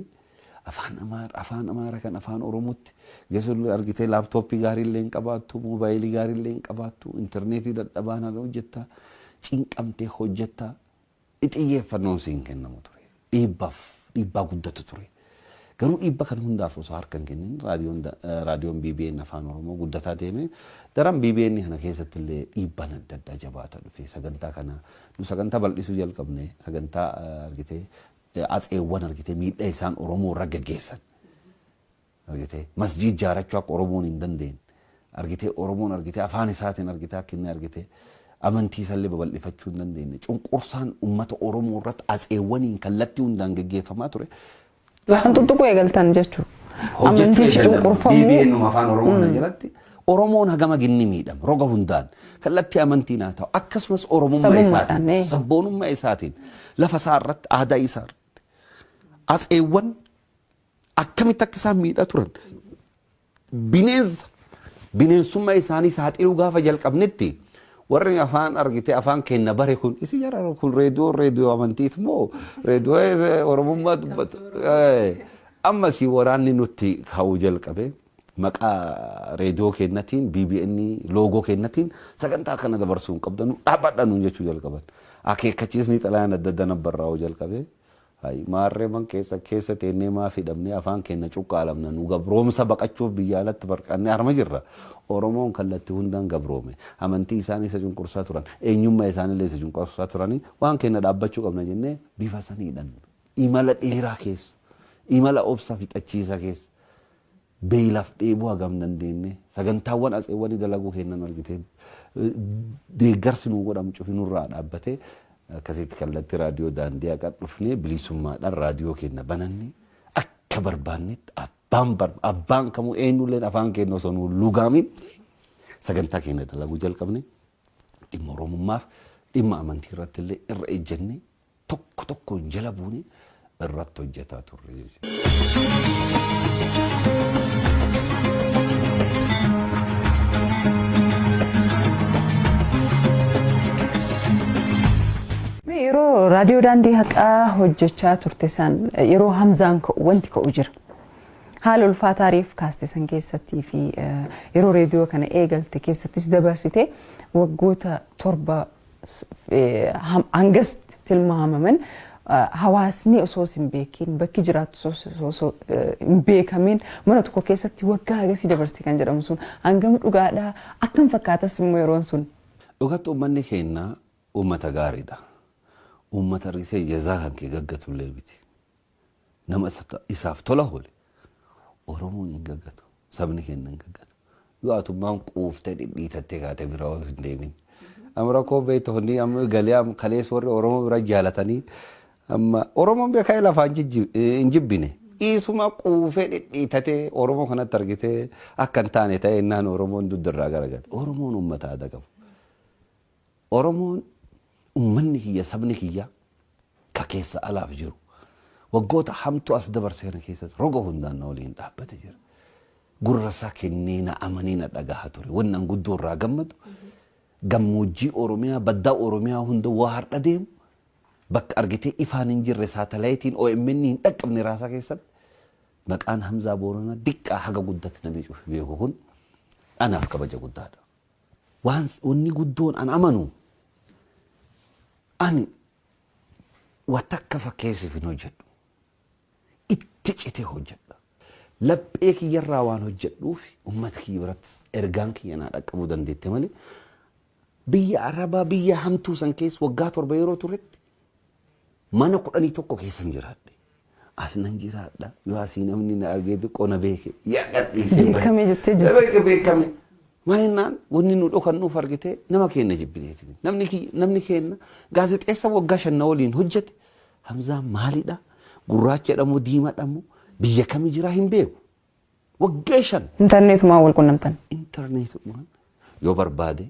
afaan Amaara kan afaan Oromootti geessu, argitee, laaptooppii gaariillee hin qabaattu, moobaayilii gaariillee hin qabaattu, intarneetii dadhabaan hojjettaa, cinqamtee hojjettaa. Xiyyeeffannoon siin kennamu ture. Dhiibbaaf dhiibbaa guddatu ture. Garuu dhiibba kan hundaaf osoo harka hin kennin raadiyoon BBN afaan Oromoo guddataa deeme. Daran BBN kana keessatti illee dhiibbaan adda addaa jabaata dhufe. Sagantaa kana nu sagantaa bal'isuu jalqabne, sagantaa argitee atseewwan argitee miidhaa isaan Oromoo irra gaggeessan. Argitee masjiid ijaarachuu akka Oromoon hin dandeenye. Argitee Oromoon argitee afaan isaatiin argitee akka inni argitee amantii isallee babal'ifachuu hin dandeenye. Cunqursaan uummata Oromoo irratti atseewwaniin kallattii hundaan gaggeeffamaa ture. Kan tuttuquu eegaltan jechuudha. Amantii cunqurfamuu. BBN afaan Oromoo kana jalatti Oromoon hagama ginni miidhama roga hundaan, kallattii amantiin haa ta'u, akkasumas Oromummaa isaatiin, sabboonummaa isaatiin, lafa isaa irratti, aadaa isaa irratti atseewwan akkamitti akka isaan miidhaa turan, bineensa bineensummaa isaanii saaxiluu gaafa jalqabnetti, warri afaan argite afaan kenna bare kun isi jara kun reediyoo amantiit moo reediyoo Oromummaa dubbatu? Ammasii waraanni nutti ka'uu jalqabe. Maqaa reediyoo keenyatiin, BBN loogoo keenyatiin sagantaa kana dabarsuu hin qabdanu, dhaabbadha nuun jechuu jalqaban. Akeekkachiisni xalayaan adda addaa nabbarraa'uu jalqabe. Maarree man keessa keessa teennee maaf hidhamnee afaan keenya cuqqaalamna? Nu gabroomsa baqachuuf biyya alatti barqannee harma jirra. Oromoon kallattii hundaan gabroome. Amantii isaanii isa cunqursaa turan. Eenyummaa isaaniillee isa cunqursaa turanii, waan keenya dhaabbachuu qabna jennee bifa saniidhaan imala dheeraa keessa, imala obsa fixachiisa keessa, beelaaf dheebuu hagam dandeenye, sagantaawwan atseewwanii dalaguu kennan, argitee, deeggarsi nuu godhamu cufi nurraa dhaabbatee, akkasitti kallattii raadiyoo daandii haqa dhufnee bilisummaadhaan raadiyoo keenya bananne, akka barbaannetti abbaan kamuu eenyulleen afaan keenya osoo nu lugaamin sagantaa keenya dalaguu jalqabne. Dhimma Oromummaaf dhimma amantii irratti illee irra ejjennee tokko tokkoon jala buune irratti hojjetaa turre jechuudha. Yeroo raadiyoo daandii haqaa hojjechaa turte san, yeroo Hamzaan ka'u wanti ka'u jira. Haala ulfaataa reef kaaste san keessattii fi yeroo reediyoo kana eegalte keessattis dabarsite waggoota 7. Hangas tilmaamaman hawaasni osoo hin beekin, bakki jiraattu osoo hin beekamin, mana tokko keessatti waggaa hagasii dabarse kan jedhamu sun hangam dhugaadhaa? Akkam fakkaatas immoo yeroon sun? Dhugatti uummanni keenya uummata gaariidha. Uummata argitee jazaa kan kee gaggatullee miti. Nama isaaf tola oole Oromoon hin gaggatu. Sabni keenya hin gaggatu. Yoo atummaan quuftee dhidhiitattee kaatee bira hin deemin. Amma rakkoo beektu hundi amma galee kalees warri Oromoo bira jaalatanii amma Oromoon beekaa lafaan hin jibbine. Dhiisuma quufee dhidhiitatee Oromoo kanatti argitee akka hin taane ta'e innaan Oromoon duddirraa garagale. Oromoon uummata aadaa qabu. Oromoon, uummanni kiyya, sabni kiyya ka keessa alaaf jiru waggoota hamtuu as dabarse kana keessatti roga hundaan na waliin dhaabbate jira. Gurra isaa kennee na amanii na dhagahaa ture. Wanni an guddoo irraa gammadu, gammoojjii Oromiyaa, baddaa Oromiyaa hunda waa har'a deemu, bakka argitee ifaan hin jirre, saatalaayitiin OMN hin dhaqqabne raasaa keessatti maqaan Hamzaa Booranaa diqqaa haga guddatti namni cufe beeku kun anaaf kabaja guddaadha. Waan wanni guddoon an amanu, ani watakka fakkeessiif hin hojjedhu. Itti citee hojjedha. Laphee kiyyarraa waan hojjedhuuf uummata kiyya birattis ergaan kiyya naa dhaqqabuu dandeette malee, biyya Arabaa, biyya hamtuu san keessa waggaa 7 yeroo turetti mana 11 keessan jiraadhe. As nan jiraadha. Yoo asii namni na argee xiqqoo na beeke. Yaa gadhiisee bahe. Beekamee jettee jirti. Beekame. Maal jennaan, wanni nu dhokannuuf argitee nama keenya jibbineeti. Namni keenya gaazexeessa waggaa 5 na waliin hojjete Hamzaan maalidha? Gurraacha jedhamu, diimaa jedhamu, biyya kami jira hin beeku. Waggaa 5. Intarneetumaan wal qunnamtan. Intarneetumaan yoo barbaade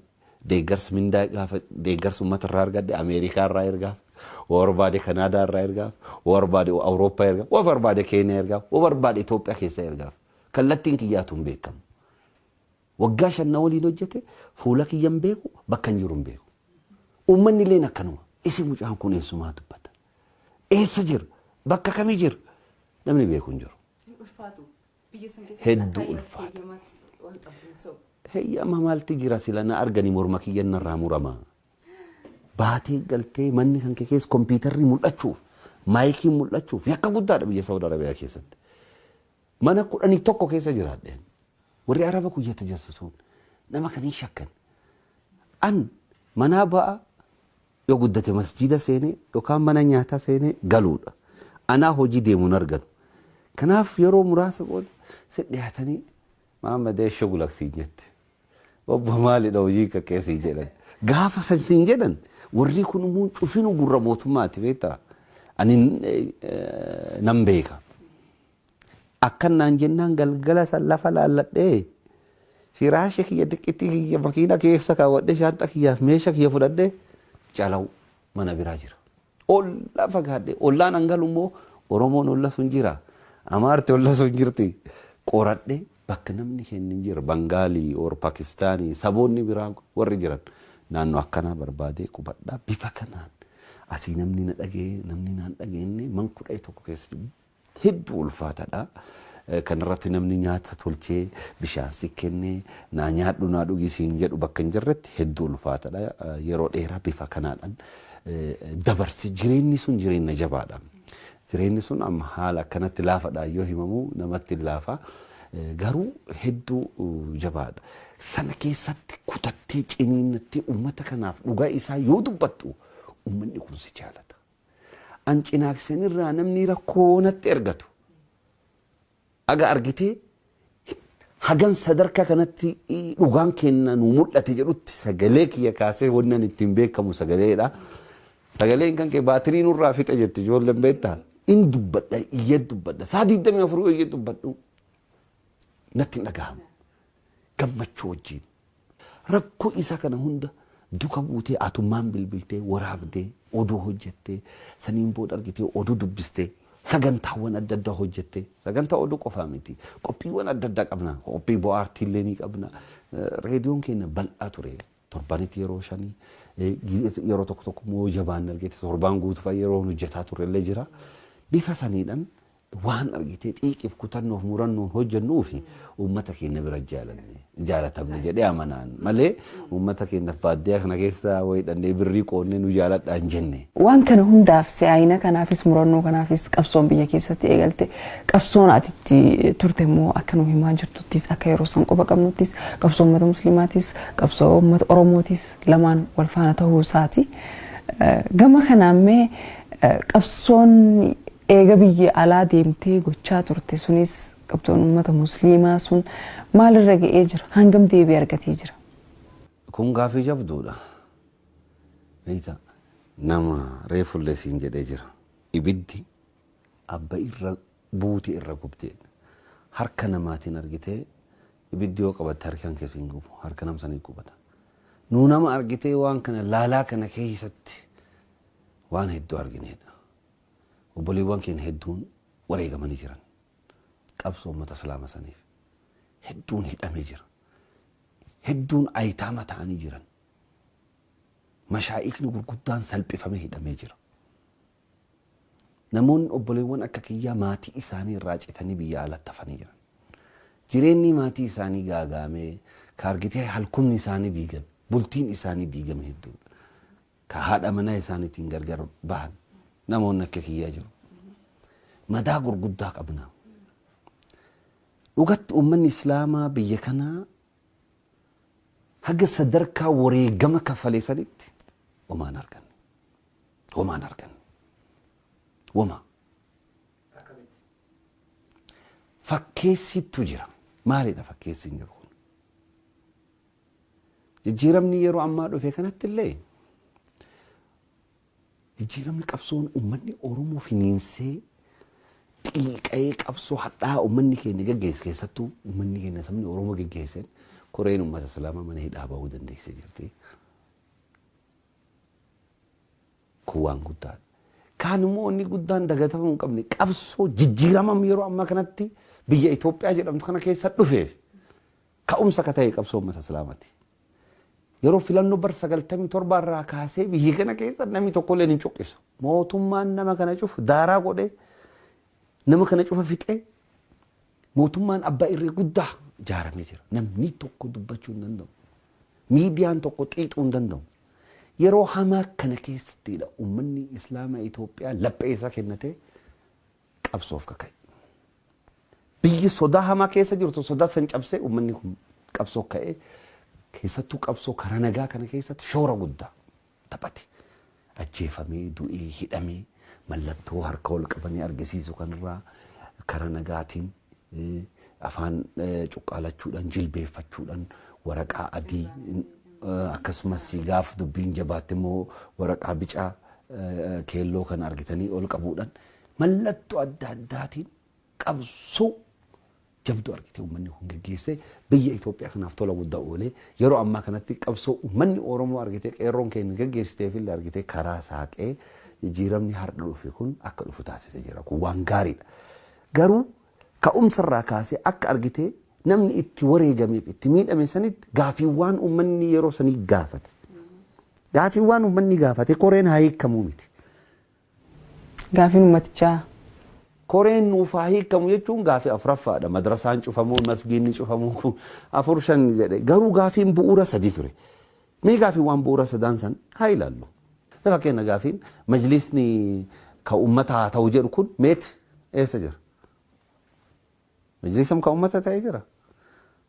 deeggarsa mindaa gaafa deeggarsa uummata irraa argadhe Ameerikaa irraa ergaaf, yoo barbaade Kanaadaa irraa ergaaf, yoo barbaade Awurooppaa ergaaf, yoo barbaade Keeniyaa ergaaf, yoo barbaade Itoophiyaa keessa ergaaf. Kallattiin kiyyaatu hin beekamu. Waggaa 5 na waliin hojjete, fuula kiyya hin beeku, bakka hin jiru hin beeku. Uummanni illeen akkanuma. Isin mucaan kun eessumaa dubbata? Eessa jira? Bakka kamii jira? Namni beeku hin jiru. Hedduu ulfaata. Heeyyama maalti jira sila na arganii morma kiyya narraa murama. Baatee galtee manni kan kee keessa kompiitarri mul'achuuf, maayikiin mul'achuuf yakka guddaadha biyya Saawud Arabiyaa keessatti. Mana 11 keessa jiraadheen. Warri Araba kuyyata jassasuun nama kan hin shakkan. An manaa ba'a, yoo guddate masjiida seenee yookaan mana nyaataa seenee galuudha. Anaa hojii deemuun arganu. Kanaaf yeroo muraasa booda si dhiyaatanii, "Maamma deeshoo gulaksiin" jette. "Obbo, maalidha hojii kakkee?" siin jedhan. Gaafa san siin jedhan, warri kun immoo cufinu gurra mootummaati, beektaa? Ani nan beeka. Akkan naan jennaan galgala san lafa laalladhee, firaasha kiyya diqqittii kiyya makiina keessa kaawwadhee, shaanxa kiyyaaf meeshaa kiyya fudhadhee calaw mana biraa jira. Olla fagaadhee ollaan an galu immoo Oromoon olla sun jira. Amaarti olla sun jirti. Qoradhee bakka namni keenya hin jira. Bangaalii or Pakistaanii, saboonni biraa warri jiran naannoo akkanaa barbaadee qubadhaa. Bifa kanaan asii namni na dhagee, namni naan dhageenye, man 11 keessa hedduu ulfaataadha. Kanarratti namni nyaata tolchee bishaan si kennee naa nyaadhu, naa dhugi siin jedhu bakka hin jirretti hedduu ulfaataadha. Yeroo dheeraa bifa kanaadhaan dabarse. Jireenyi sun jireenya jabaadha. Jireenyi sun amma haala akkanatti laafadhaan yoo himamu namatti hin laafa. Garuu hedduu jabaadha. Sana keessatti kutattee ciniinnattee uummata kanaaf dhugaa isaa yoo dubbattu uummanni kun si jaalata. An Cinaaksanirraa namni rakkoo natti ergatu. Aga argitee hagan sadarkaa kanatti dhugaan kenna nu mul'ate jedhutti sagalee kiyya kaasee, wanni ani ittiin beekamu sagaleedha. Sagaleen kan kee baatirii nurraa fixe jetti ijoolleen, beektaa. In dubbadha, iyya dubbadha. Saa 24 iyya dubbadhu natti hin dhagahamu. Gammachuu wajjin. Rakkoo isa kana hunda duka buutee, atummaan bilbiltee waraabdee oduu hojjettee, saniin booda argitee oduu dubbistee, sagantaawwan adda addaa hojjettee, sagantaa oduu qofaa miti, qophiiwwan adda addaa qabna, qophii bohaartii illee ni qabna. Reediyoon keenya bal'aa ture, torbanitti yeroo shanii, yeroo tokko tokko immoo jabaan argite torbaan guutuu fa'a yeroo hojjetaa ture illee jira. Bifa saniidhaan waan argitee xiiqiif kutannoof murannoon hojjennuu fi uummata keenya bira jaalanne. Jaalatamne jedhee amanaan malee uummata keenyaaf baadiyyaa kana keessa wayii dhannee birrii qoonnee nu jaaladhaa hin jenne. Waan kana hundaaf si'aayina kanaafis murannoo kanaafis qabsoon biyya keessatti eegalte, qabsoon ati itti turte immoo akka nu himaa jirtuttis, akka yeroo san quba qabnuttis, qabsoo uummata musliimaatis qabsoo uummata oromootis lamaan wal faana ta'uu isaati. Gama kanaan mee qabsoon eega biyya alaa deemtee gochaa turte sunis, qabsoon uummata musliimaa sun maalirra ga'ee jira? Hangam deebii argatee jira? Kun gaafii jabduudha. Beektaa, nama reefullee siin jedhee jira. Ibiddi abba irra buute irra gubdee harka namaatiin argitee, ibiddi yoo qabatte harkaan keessa hin gubu, harka nam sanii gubata. Nuu nama argitee waan kana laalaa kana keessatti waan hedduu argineedha. Obboleewwan keenya hedduun wareegamanii jiran. Qabsoo uummata islaama saniif. Hedduun hidhamee jira. Hedduun ayitaama ta'anii jiran. Mashaa'ikni gurguddaan salphifamee hidhamee jira. Namoonni obboleewwan akka kiyyaa maatii isaanii irraa citanii biyya alatti hafanii jiran. Jireenyi maatii isaanii gaagaamee, ka argitee halkumni isaanii diigame, bultiin isaanii diigame hedduudha. Ka haadha manaa isaaniitiin gargar bahan namoonni akka kiyyaa jiru. Madaa gurguddaa qabna. Dhugatti uummanni islaamaa biyya kanaa haga sadarkaa wareegama kaffalee sanitti homaan arganne. Homaan arganne. Woma. Fakkeessittu jira. Maalidha fakkeessiin jiru kun? Jijjiiramni yeroo ammaa dhufe kanatti illee, jijjiiramni qabsoon uummanni Oromoo finiinsee xiiqa'ee, qabsoo hadhaa uummanni keenya geggeesse, keessattuu uummanni keenya sabni Oromoo geggeesseen, koreen uummata islaamaa mana hidhaa bahuu dandeessee jirti. Kun waan guddaadha. Kaan immoo inni guddaan dagatamuu hin qabne, qabsoo jijjiiramam yeroo ammaa kanatti biyya Itoophiyaa jedhamtu kana keessa dhufeef ka'umsa ka ta'e qabsoo uummata islaamaati. Yeroo filannoo bar 97 irraa kaasee biyya kana keessa namni tokkollee hin cuqqisu. Mootummaan nama kana cufu daaraa godhee, nama kana cufa fixee, mootummaan abbaa irree guddaa ijaaramee jira. Namni tokko dubbachuu hin danda'u. Miidiyaan tokko xiixuu hin danda'u. Yeroo hamaa kana keessattidha uummanni Islaamaa Itoophiyaa laphee isaa kennatee qabsoof kaka'e. Biyyi sodaa hamaa keessa jirtu sodaa san cabsee uummanni kun qabsoo ka'ee, keessattuu qabsoo karaa nagaa kana keessatti shoora guddaa taphate. Ajjeefamee, du'ee, hidhamee, mallattoo harka ol qabanii argisiisu kanarraa, karaa nagaatiin afaan cuqqaalachuudhaan, jilbeeffachuudhaan, waraqaa adii, akkasumas gaaf dubbiin jabaatte immoo waraqaa bicaa keelloo kana argitanii ol qabuudhaan, mallattoo adda addaatiin qabsoo jabduu argitee uummanni kun geggeessee biyya Itoophiyaa kanaaf tola guddaa oolee, yeroo ammaa kanatti qabsoo uummanni Oromoo argitee qeerroon keenya geggeessiteef illee argitee karaa saaqee jijjiiramni har'a dhufe kun akka dhufu taasisee jira. Kun waan gaariidha. Garuu ka'umsarraa kaasee akka argitee namni itti wareegameef itti miidhame sanitti gaafiiwwan uummanni yeroo sanii gaafate. Gaafiiwwan uummanni gaafate koreen haa hiikamuu miti. Gaafiin uummatichaa. Koreen nuuf haa hiikamu jechuun gaafii afuraffaadha. Madrasaan cufamuu, masgiinni cufamuu kun afur shan jedhe. Garuu gaafiin bu'uura sadi ture. Mee gaafiiwwan bu'uura sadaan san haa ilaallu. Fakkeenya, gaafiin majlisni ka uummata haa ta'u jedhu kun meeti eessa jira? Majlisam ka uummata ta'ee jira.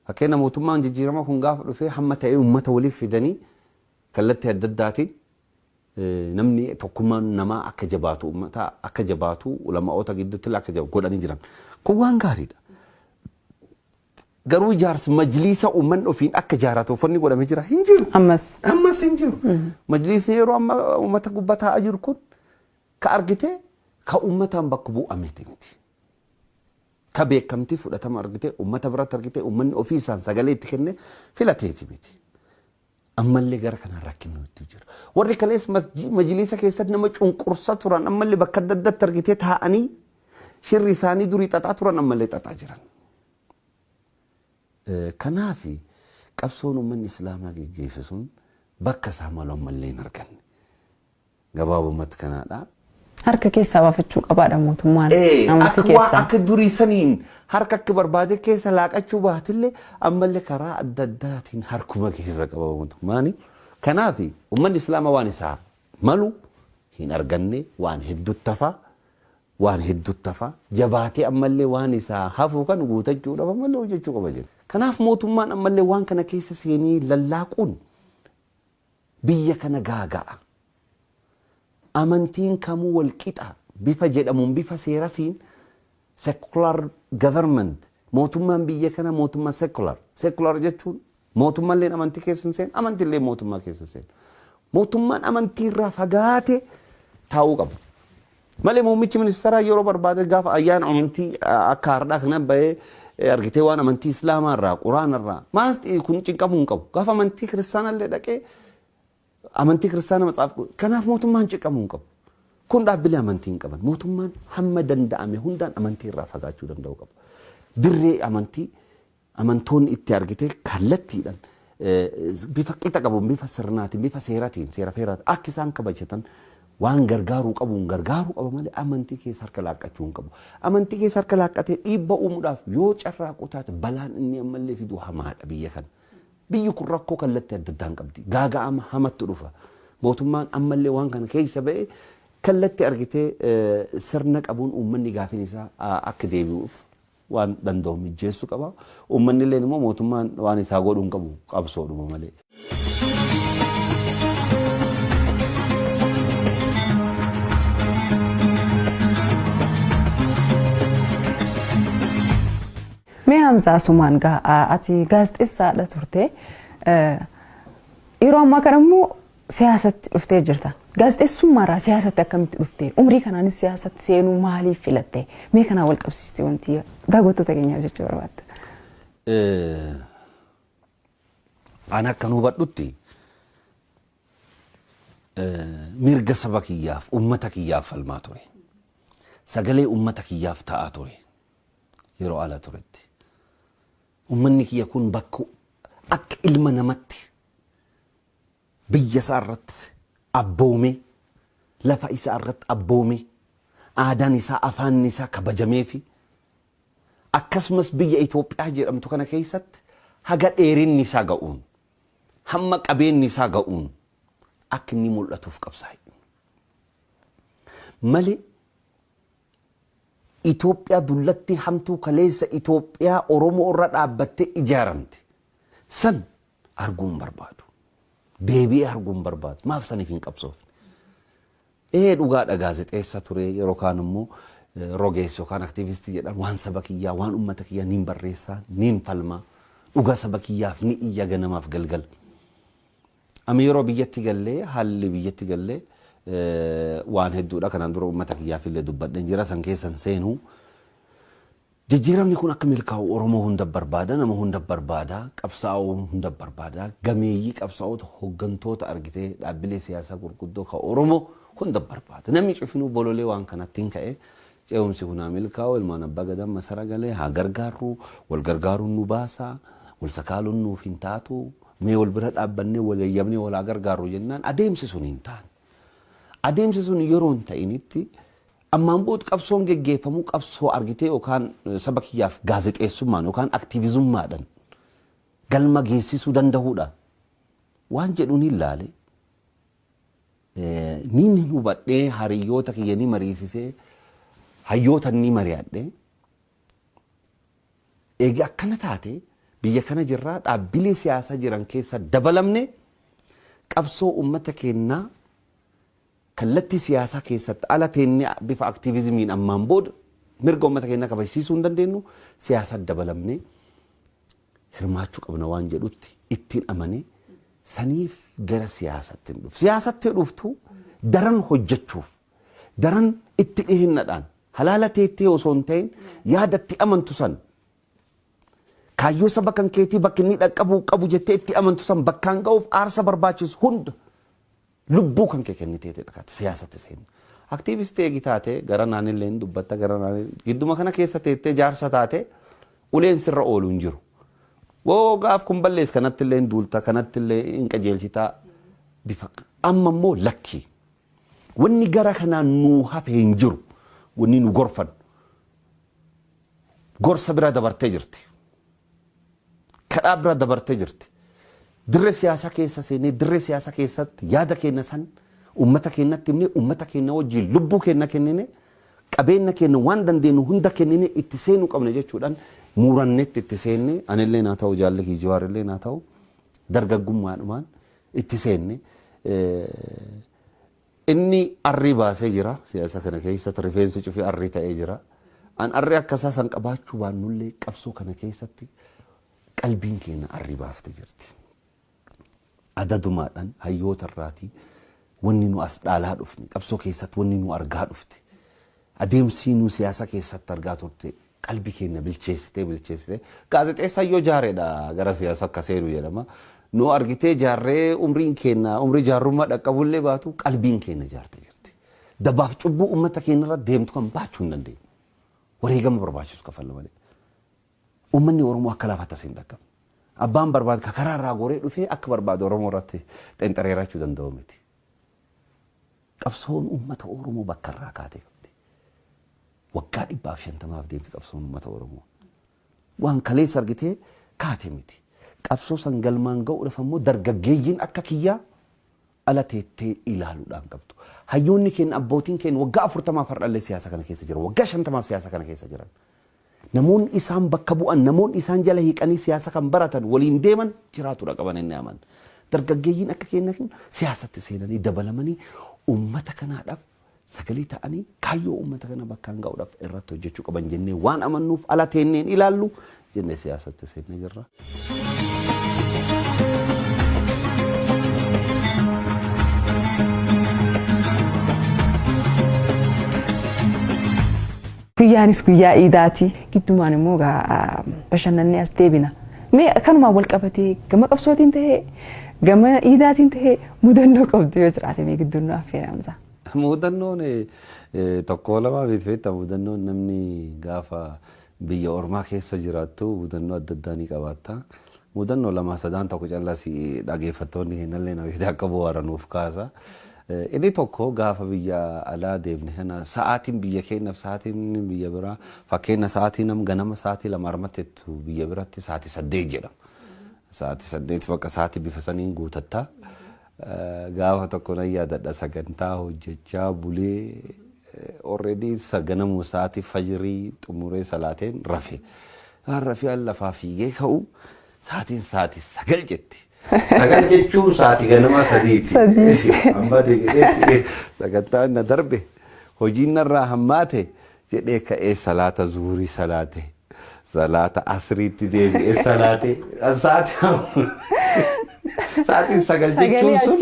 Fakkeenya, mootummaan jijjiirama kun gaafa dhufee hamma ta'ee uummata waliif fidanii kallattii adda addaatiin namni tokkummaan namaa akka jabaatu, uummata akka jabaatu, ulama'oota gidduutti illee akka jabaatu godhanii jiran. Kun waan gaariidha. Garuu ijaarsi majliisa uummanni ofiin akka ijaarratu uffanni godhamee jira hin jiru. Ammas. Ammas hin jiru. Majliisni yeroo amma uummata gubbaa taa'aa jiru kun ka argite ka uummataan bakka bu'ameeti miti. Ka beekamtii fudhatama argite uummata biratti argite uummanni ofii isaan sagalee itti kenne filateeti miti. Ammallee gara kanaan rakkinni itti jira. Warri kalees majliisa keessatti nama cunqursa turan ammallee bakka adda addaatti argitee taa'anii shirri isaanii durii xaxaa turan ammallee xaxaa jiran. Kanaaf qabsoon uummanni islaamaa geggeesse sun bakka isaa malu ammallee hin arganne. Gabaabumatti kanaadha. Harka keessaa baafachuu qabaadha mootummaan amantii Akka waan keessaa. Akka durii saniin harka akka barbaade keessa laaqachuu baatillee, ammallee karaa adda addaatiin harkuma keessa qaba mootummaani. Kanaaf uummanni Islaamaa waan isaa malu hin arganne, waan hedduutti hafa. Waan hedduutti hafa. Jabaatee ammallee waan isaa hafu kan guutachuudhaaf ammallee hojjechuu qaba jedha. Kanaaf mootummaan ammallee waan kana keessa seenii lallaaquun biyya kana gaaga'a. Amantiin kamuu wal qixa bifa jedhamuun, bifa seerasiin, secular government, mootummaan biyya kana mootummaa secular. Secular jechuun mootummaallee amantii keessa hin seenu, amantiillee mootummaa keessa hin seenu. Mootummaan amantii irraa fagaate taa'uu qaba. Malee muummichi ministeeraa yeroo barbaade gaafa ayyaana amantii akka hardhaa kana bahee, argitee, waan amantii Islaamaa irraa, Quraana irraa maal kun cinqamuu hin qabu. Gaafa amantii Kiristaanallee dhaqee amantii Kiristaana matsaaf, kanaaf mootummaan cinqamuu hin qabu. Kun dhaabbilee amantii hin qaban. Mootummaan hamma danda'ame hundaan amantii irraa fagaachuu danda'u qaba. Dirree amantii amantoonni itti argitee kallattiidhaan bifa qixa qabuun, bifa sirnaatiin, bifa seeratiin, seera feeraatiin akka isaan kabajatan waan gargaaruu qabuun gargaaruu qaba malee amantii keessa harka laaqqachuu hin qabu. Amantii keessa harka laaqqatee dhiibba uumuudhaaf yoo carraaquu taate, balaan inni ammallee fidu hamaadha biyya kana. Biyyi kun rakkoo kallattii adda addaan qabdi. Gaaga'ama hamatti dhufa. Mootummaan ammallee waan kana keessa ba'ee kallattii argitee sirna qabuun uummanni gaafiin isaa akka deebi'uuf waan danda'u mijjeessuu qaba. Uummanni illee immoo mootummaan waan isaa godhuu hin qabu, qabsoodhuma malee. Mee Hamzaa, asumaan gaa ati gaazexeessaadha turte. Yeroo ammaa kana immoo siyaasatti dhuftee jirta. Gaazexeessummaarraa siyaasatti akkamitti dhufte? Umrii kanaanis siyaasatti seenuu maaliif filatte? Mee kanaan wal qabsiistee wanti daawwattoota keenyaaf jechuu barbaadda? Ani akkan hubadhutti, mirga saba kiyyaaf, uummata kiyyaaf falmaa ture. Sagalee uummata kiyyaaf ta'aa ture yeroo ala turetti. Uummanni kiyya kun bakka akka ilma namatti biyya isaa irratti abboomee, lafa isaa irratti abboomee, aadaan isaa, afaan isaa kabajamee fi akkasumas biyya Itoophiyaa jedhamtu kana keessatti haga dheerinni isaa ga'uun, hamma qabeenyi isaa ga'uun akka inni mul'atuuf qabsaa'e. Malee Itoophiyaa dullatti hamtuu kaleessa Itoophiyaa Oromoo irra dhaabbattee ijaaramte san arguu hin barbaadu. Deebi'ee arguu hin barbaadu. Maaf saniif hin qabsoofne? Ee, dhugaadha, gaazexeessa ture, yeroo kaan immoo rogeessa yookaan aktiivistii jedhan, waan saba kiyyaa, waan uummata kiyyaa niin barreessaa, niin falmaa, dhugaa saba kiyyaaf ni iyya ganamaaf galgala. Amma yeroo biyyatti gallee, haalli biyyatti gallee waan hedduudha. Kanaan dura uummata kiyyaaf illee dubbadheen jira, san keessan seenuu. Jijjiiramni kun akka milkaa'u Oromoo hunda barbaada, nama hunda barbaada, qabsaa'oo hunda barbaada, gameeyyii qabsaa'ota, hooggantoota argitee dhaabbilee siyaasaa gurguddoo kan Oromoo hunda barbaada. Namni cufinuu bololee waan kanatti hin ka'e. Ce'umsi kun haa milkaa'u, ilmaan abbaa gadaa masara galee haa gargaarru, wal gargaaruun nu baasa, wal sakaaluun nuuf hin taatu, mee wal bira dhaabbannee wal yayyabnee wal haa gargaarru jennaan adeemsi sun hin taane. Adeemsi sun yeroo hin ta'initti, ammaan booda qabsoon geggeeffamu qabsoo argitee yookaan saba kiyyaaf gaazexeessummaan yookaan aktiivizummaadhaan galma geessisuu danda'uudha. Waan jedhuun hin laale. Niin hubadhee, hariyyoota kiyya ni mariisisee, hayyoota ni mari'adhee. Eegi akkana taate, biyya kana jirraa dhaabbilee siyaasaa jiran keessa dabalamne, qabsoo uummata keenyaa kallattii siyaasaa keessatti ala teennee bifa aktiivizimiin ammaan booda mirga uummata keenyaa kabajsiisuu hin dandeenyu, siyaasa dabalamnee hirmaachuu qabna waan jedhutti ittiin amanee saniif gara siyaasatti hin dhufu. Siyaasatti dhuftu daran hojjechuuf, daran itti dhihinnadhaan, halaala teettee osoo hin ta'in, yaadatti amantu san, kaayyoo saba kan keetii bakki inni dhaqqabuu qabu jettee itti amantu san bakkaan ga'uuf aarsa barbaachisu hunda lubbuu kan kee kenniteeti dhaqatte siyaasatti seenu. Aktiivistii eegi taate, gara naanillee hin dubbatta, gara naanillee gidduma kana keessa teettee jaarsa taate, uleen sirra oolu hin jiru. Woo, gaaf kun ballees kanatti illee hin duulta, kanatti illee hin qajeelchitaa bifa. Amma immoo lakki. Wanni gara kanaan nuu hafe hin jiru. Wanni nu gorfannu. Gorsa bira dabartee jirti. Kadhaa bira dabartee jirti. Dirree siyaasaa keessa seenee, dirree siyaasaa keessatti yaada keenya san uummata keenyatti himnee, uummata keenya wajjin lubbuu keenya kennine, qabeenya keenya waan dandeenyu hunda kennine itti seenuu qabna jechuudhaan muurannetti itti seenne. Anillee naa ta'u, jaalli kiyya Jawaarillee naa ta'u, dargaggummaadhumaan itti seenne. Inni arrii baasee jira siyaasa kana keessatti, rifeensi cufee arrii ta'ee jira. An arrii akkasaa san qabaachuu baannullee, qabsoo kana keessatti qalbiin keenya arrii baaftee jirti. Adadumaadhaan hayyoota irraatii wanni nu as dhaalaa dhufne, qabsoo keessatti wanni nu argaa dhufte, adeemsi nu siyaasa keessatti argaa turte qalbii keenya bilcheessitee bilcheessitee, gaazexeessaa yoo jaareedha gara siyaasa akka seenu jedhama. Nu argitee jaarree, umriin keenya umrii jaarrummaa dhaqqabullee baatu, qalbiin keenya jaartee jirti. Dabaaf cubbuu uummata keenya irra deemtu kan baachuu hin dandeenyu. Wareegama barbaachisu kafalla malee. Uummanni Oromoo akka lafa tas hin dhaqqabne. Abbaan barbaadu ka karaa irraa goree dhufee akka barbaadu Oromoo irratti xenxareerachuu danda'u miti. Qabsoon uummata Oromoo bakka irraa kaatee qabdi. Waggaa 150f deemti qabsoon uummata Oromoo. Waan kaleessa argitee kaate miti. Qabsoo san galmaan ga'uudhaaf ammoo dargaggeeyyiin akka kiyyaa ala teettee ilaaluudhaan qabdu. Hayyoonni keenya, abbootiin keenya waggaa 40f har'allee siyaasa kana keessa jiran, waggaa 50f siyaasa kana keessa jiran. Namoonni isaan bakka bu'an, namoonni isaan jala hiiqanii siyaasa kan baratan, waliin deeman jiraatudha qaban inni aman. Dargaggeeyyiin akka keenya kun siyaasatti seenanii dabalamanii uummata kanaadhaaf sagalee ta'anii kaayyoo uummata kana bakkaan ga'uudhaaf irratti hojjechuu qaban jennee waan amannuuf, ala teenneen ilaallu jennee siyaasatti seennee jirra. Guyyaanis guyyaa iidaati. Giddumaan immoo bashannannee as deebina. Mee kanumaan wal qabatee, gama qabsootiin tahee, gama iidaatiin tahee, mudannoo qabdu yoo jiraate mee gidduun nu affeeramsa. Mudannoon tokko lamaa beekta. Mudannoon namni gaafa biyya ormaa keessa jiraattu mudannoo adda addaa ni qabaatta. Mudannoo lama sadaan tokko callas dhageeffattoonni keenyallee namoota akka bohaaranuuf kaasa. Inni tokko, gaafa biyya alaa deemne kana sa'aatiin biyya keenyaaf sa'aatiin biyya biraa, fakkeenya sa'aatii nam ganama sa'aatii 2 harmatti biyya biratti sa'aatii 8 jedhama. Sa'aatii 8 bakka sa'aatii bifa saniin guutatta. Gaafa tokko nan yaadadha, sagantaa hojjechaa bulee, already ganamu sa'aatii fajirii xumuree salaateen rafe. Rafee lafaa fiigee ka'u sa'aatiin sa'aatii 9 jetti. 9 jechuun sa'aatii ganama 3ti. Amma jedhee sagantaan na darbe, hojiin narraa hammaate jedhee ka'ee salaata zuhurii salaate. Salaata asriitti deebi'ee salaate. Sa'aatiin 9 jechuun sun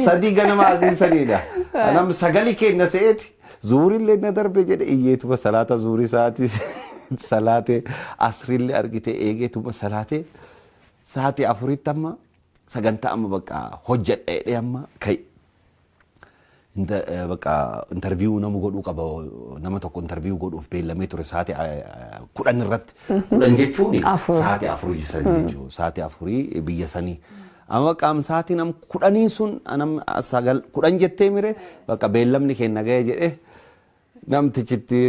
3 ganama asii sadiidha. Anam sagali keenya se'eeti. Zuhurillee na darbe jedhe, iyyeetuma salaata zuhurii sa'aatii salaatee, asriillee argite eegeetuma salaatee, sa'aatii 4tti amma sagantaa amma bakka hojjedha jedhee amma ka'e. Bakka interview nama godhuu qaba, nama tokko interview godhuuf beellamee ture sa'aatii 10 irratti. 10 jechuun sa'aatii 4 sanii jechuudha. Sa'aatii 4 biyya sanii. Amma qaam sa'aatii nam 10n sun anam 9 10 jettee mire, bakka beellamni keenya ga'e jedhee namtichitti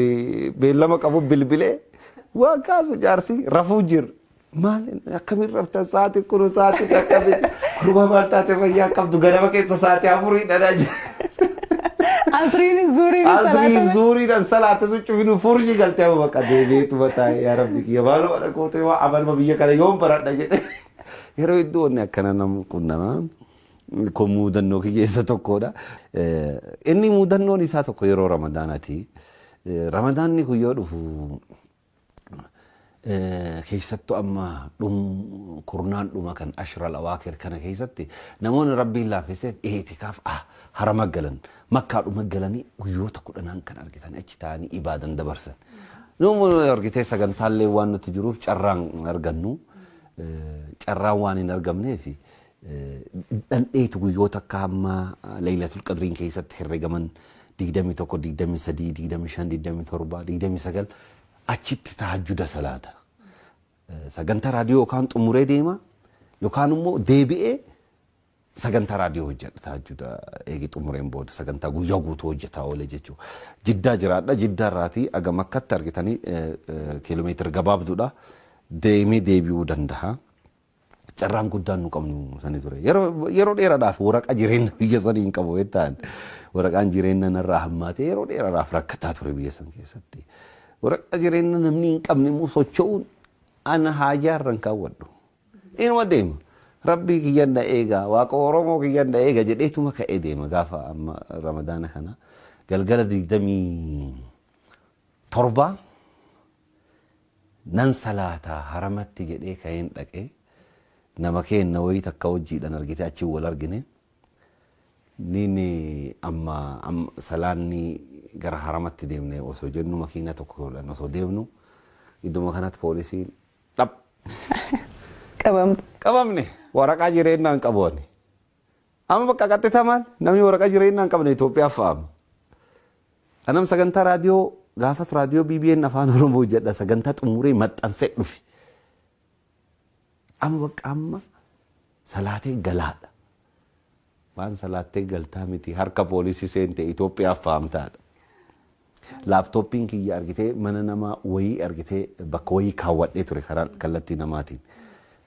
beellama qabu bilbilee waan kaasu, jaarsi rafuu jira. Maal, akkamiin raftan? Sa'aatii kun sa'aatii akkamitti kurbaa, maal taate, fayyaa qabdu, ganama keessa sa'aatii 4 dha jira. Asriin zuuriin. Asriin zuuriidhaan salaata sun cufinu furshi galtee, amma bakka deebi'eetuma taa'e, yaa rabbi kiyya maaluma dhagootee waa amaluma biyya kana yoom baradha jedhe. Yeroo hedduu wanni akkana nama qunnamaa. Kun mudannoo kiyya isa tokkodha. Inni mudannoon isaa tokko yeroo Ramadaanaati. Ramadaanni kun yoo dhufu, keessattuu amma kurnaan dhuma kan ashral awaakir kana keessatti, namoonni rabbiin laaffiseef i'tikaaf harama galan, makkaa dhuma galanii guyyoota 10n kan argitan achi taa'anii ibaadan dabarsan. Numu argitee sagantaallee waan nuti jiruuf carraan argannu, carraan waan hin argamneef dhandheetu guyyoota akka amma Laylatul Qadriin keessatti herregaman 21, 23, 25, 27, 29 achitti tahajjuda salaata. Sagantaa raadiyoo yookaan xumuree deema yookaan immoo deebi'ee Sagantaa raadiyoo hojjedha tahajjuda eegi xumureen booda sagantaa guyyaa guutuu hojjetaa oole jechuudha. Jiddaa jiraadha. Jiddaa irraatii aga Makkatti argitanii kiiloomeetira gabaabduudha. Deemee deebi'uu danda'a. Carraan guddaan nu qabnu sani ture. Yeroo dheeraadhaaf waraqaa jireenya biyya sanii hin qabu jettaan. Waraqaan jireenya narraa hammaatee yeroo dheeraadhaaf rakkataa ture biyya san keessatti. Waraqaa jireenya namni hin qabne immoo socho'uun ana haajaa irra hin kaawwadhu. Inuma deema. Rabbii kiyyan na eega, Waaqa Oromoo kiyyan na eega jedheetuma ka'ee deema. Gaafa amma Ramadaana kana galgala 27 nan salaataa haramatti jedhee ka'een dhaqee, nama keenna wayii takka hojiidhaan argite achiin wal argine. Niin amma salaanni gara haramatti deemne osoo jennu, makiina tokko osoo deemnu, idduma kanatti poolisiin dhab. Qabamte. Qabamne. Waraqaa jireenyaa hin qabu ani. Amma bakka qaxxitamaan namni waraqaa jireenyaa hin qabne Itoophiyaaf fa'ama. Anam sagantaa raadiyoo gaafas raadiyoo BBN Afaan Oromoo hojjedha, sagantaa xumuree maxxansee dhufe. Amma bakka amma salaatee galaadha. Waan salaattee galtaa miti, harka poolisii seente, Itoophiyaaf fa'amtaadha. Laaptooppiin kiyya argitee mana nama wayii argitee bakka wayii kaawwadhee ture karaa kallattii namaatiin.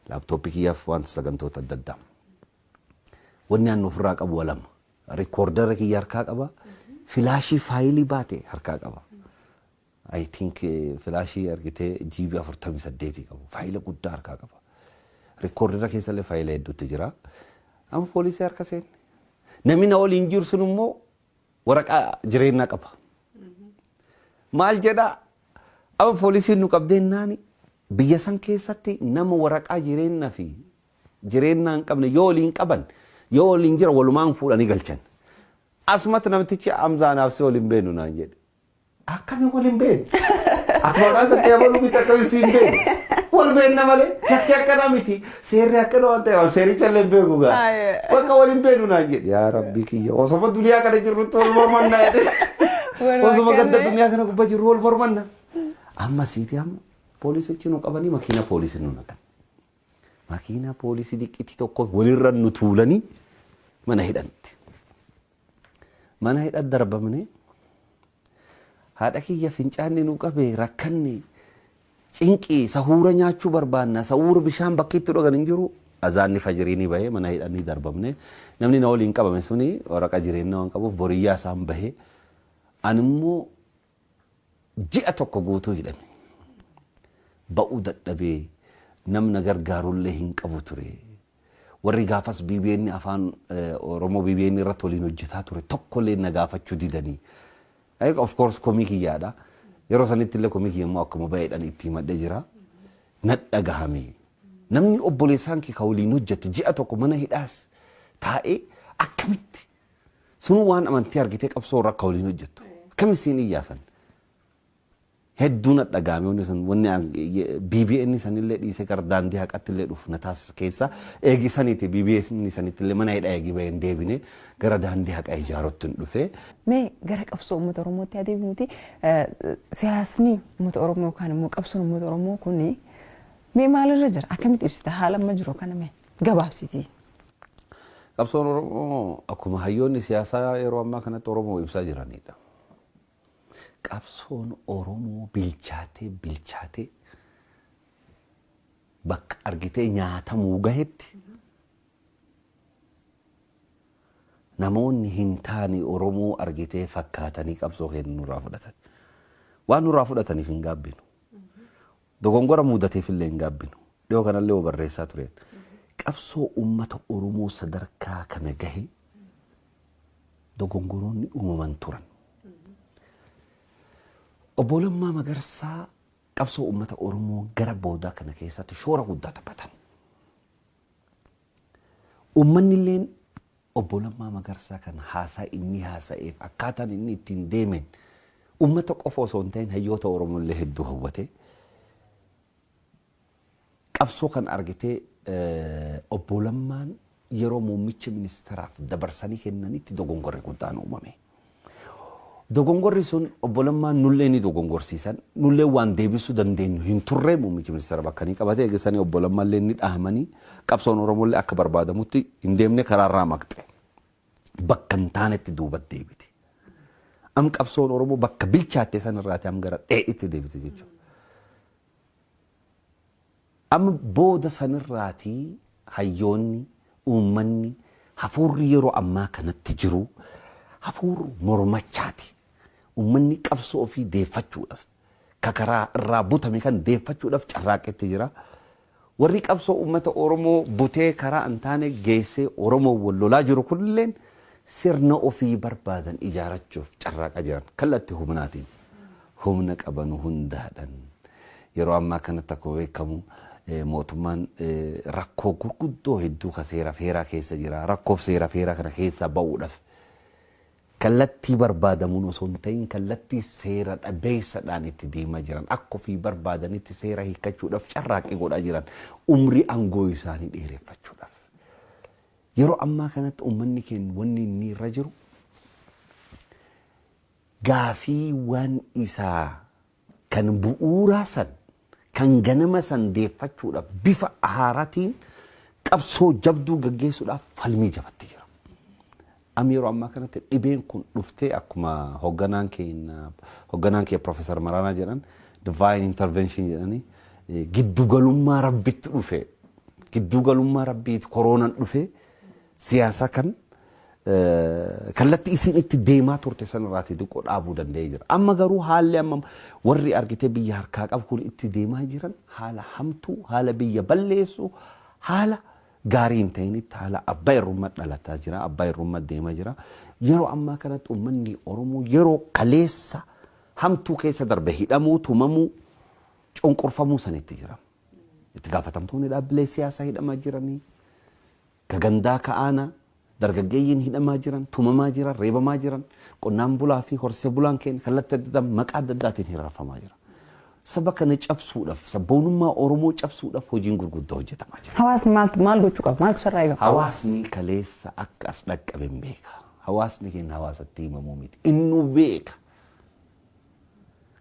Laaptooppii kiyyaaf wanta sagantoota adda addaa. Wanni ani ofirraa qabu lama. Rikoordara kiyya harkaa qaba. Filaashii faayilii baate harkaa qaba. I think filaashii argitee GB 48 qabu. Faayila guddaa harkaa qaba. Rikoordara keessallee faayila hedduutti jira. Amma poolisii harka seenne. Namni na waliin jiru sun immoo waraqaa jireenyaa qaba. Maal jedhaa? Amma poolisiin nu qabdeennaani biyya san keessatti nama waraqaa jireenyaa fi jireenyaa hin qabne yoo waliin qaban, yoo waliin jira, walumaan fuudhanii galchan. Asumatti namtichi "Amzaa, anaaf si waliin beenu" naan jedhe. Akkami waliin beenu? Ati maqaan kan ta'e abaluu miti, akkami si hin beenu? Wal beenna malee yakki akkana miti. Seerri akkana waan ta'eef seericha illee hin beeku gaa. Bakka waliin beenu naan jedhe. Yaa Rabbii kiyya, osoma duniyaa kana jirrutti wal mormanna jedhe. Osoma gadda duniyaa kana gubbaa jirru wal mormanna. Amma siiti amma poolisichi nu qabanii makiina poolisii nu naqan. Makiina poolisii diqqiti tokko walirra nu tuulanii mana hidhanitti. Mana hidhan darbamne. Haadha kiyya fincaanni nu qabe, rakkanne, cinqii, sahuura nyaachuu barbaanna, sahuura bishaan bakki itti dhugan hin jiru. Azaanni fajirii ni bahee mana hidhanii darbamne. Namni na waliin qabame suni waraqa jireenyaa waan qabuuf boriyyaa isaan bahee, ani immoo ji'a tokko guutuu hidhame. Ba'uu dadhabee, namna gargaarullee hin qabu ture. Warri gaafas BBN Afaan Oromoo BBN irratti waliin hojjetaa ture tokkollee na gaafachuu didanii. Of course komii kiyyaadha. Yeroo sanitti illee komii kiyya immoo akkuma baheedhaan itti himadhee jira. Na dhagahame. Namni obboleessaan kee ka waliin hojjette ji'a tokko mana hidhaas taa'ee akkamitti sunuu waan amantii argitee qabsoo irra akka waliin hojjettu akkamitti siin iyyaafan? Hedduu na dhagahame wanni sun. Wanni BBN sanillee dhiisee gara daandii haqatti illee dhufu na taasisa keessa eegi saniiti. BBN sanitti illee mana hidhaa eegi baheen deebine gara daandii haqa ijaarutti hin dhufe. Mee gara qabsoo uummata Oromootti adeemnuti, siyaasni uummata Oromoo yookaan immoo qabsoon uummata Oromoo kuni mee maalirra jira? Akkamitti ibsita haala amma jiru kana, mee gabaabsitii? Qabsoon Oromoo akkuma hayyoonni siyaasaa yeroo ammaa kanatti Oromoo ibsaa jiranidha. Qabsoon Oromoo bilchaatee bilchaatee bakka argitee nyaatamuu gahetti namoonni hin taane Oromoo argitee fakkaatanii qabsoo keenya nurraa fudhatan. Waan nurraa fudhataniif hin gaabbinu. Dogongora mudateef illee hin gaabbinu. Dhiyoo kanallee oo barreessaa tureen. Qabsoo uummata Oromoo sadarkaa kana gahe dogongoroonni uumaman turan. Obbo Lammaa Magarsaa qabsoo uummata Oromoo gara boodaa kana keessatti shoora guddaa taphatan. Uummanni illeen Obbo Lammaa Magarsaa kan haasaa inni haasa'eef akkaataan inni ittiin deemeen uummata qofa osoo hin ta'in hayyoota Oromoo illee hedduu hawwate. Qabsoo kan argitee Obbo Lammaan yeroo muummicha ministeeraaf dabarsanii kennanitti dogongorri guddaan uumame. Dogongorri sun obbo Lammaan nullee ni dogongorsiisan, nullee waan deebisuu dandeenyu hin turre. Muummichi ministeera bakka ni qabate eegisanii obbo Lammaan ni dhahamanii, qabsoon Oromollee akka barbaadamutti hin deemne, karaarraa maqxe. Bakka hin taanetti duubatti deebite. Am qabsoon Oromoo bakka bilchaatte sanirraati am gara dheedhitti deebite jechuudha. Amma booda sanirraatii hayyoonni, uummanni, hafuurri yeroo ammaa kanatti jiru hafuurri mormachaati. Uummanni qabsoo ofii deeffachuudhaaf, ka karaa irraa butame kan deeffachuudhaaf carraaqetti jira. Warri qabsoo uummata Oromoo butee karaa hin taane geessee Oromoo wal lolaa jiru kunilleen sirna ofii barbaadan ijaarachuuf carraaqaa jiran kallattii humnaatiin, humna qaban hundaadhaan. Yeroo ammaa kanatti akkuma beekamu mootummaan rakkoo gurguddoo hedduu ka seera feeraa keessa jira. Rakkoof seera feeraa kana keessaa ba'uudhaaf kallattii barbaadamuun osoo hin ta'in kallattii seera dhabeessadhaan itti deemaa jiran, akka ofii barbaadanitti seera hiikkachuudhaaf carraaqqii godhaa jiran, umrii aangoo isaanii dheereffachuudhaaf. Yeroo ammaa kanatti uummanni keenya wanni inni irra jiru gaafii waan isaa kan bu'uuraa san, kan ganama san deeffachuudhaaf bifa haaraatiin qabsoo jabduu gaggeessuudhaaf falmii jabatti jira. Am yeroo ammaa kanatti dhibeen kun dhuftee akkuma hoogganaan keenya hoogganaan keenya Profeesar Maraanaa jedhan, divine intervention jedhanii, giddugalummaa rabbitti dhufe, giddugalummaa rabbiiti koronaan dhufe, siyaasa kan kallattii isiin itti deemaa turte sanarraati xiqqoo dhaabuu danda'ee jira. Amma garuu haalli amma warri argitee biyya harkaa qabu kun itti deemaa jiran haala hamtuu, haala biyya balleessu, haala gaarii hin ta'initti, haala abbaa irrummaa dhalataa jira, abbaa irrummaa deemaa jira. Yeroo ammaa kanatti uummanni Oromoo yeroo kaleessa hamtuu keessa darbe, hidhamuu, tumamuu, cunqurfamuu sanitti jira. Itti gaafatamtoonni dhaabbilee siyaasaa hidhamaa jiranii, gagandaa ka'aanaa, dargaggeeyyiin hidhamaa jiran, tumamaa jiran, reebamaa jiran, qonnaan bulaa fi horsiise bulaan keenya kallattii adda addaa maqaa adda addaatiin hiraarfamaa jira. Saba kana cabsuudhaaf, sabboonummaa Oromoo cabsuudhaaf hojiin gurguddaa hojjetamaa jira. Hawaasni maaltu maal gochuu qaba? Maaltu sarraa eegama? Hawaasni kaleessa akka as dhaqqabe hin beeka. Hawaasni keenya hawaasatti himamuu miti. Innuu beeka.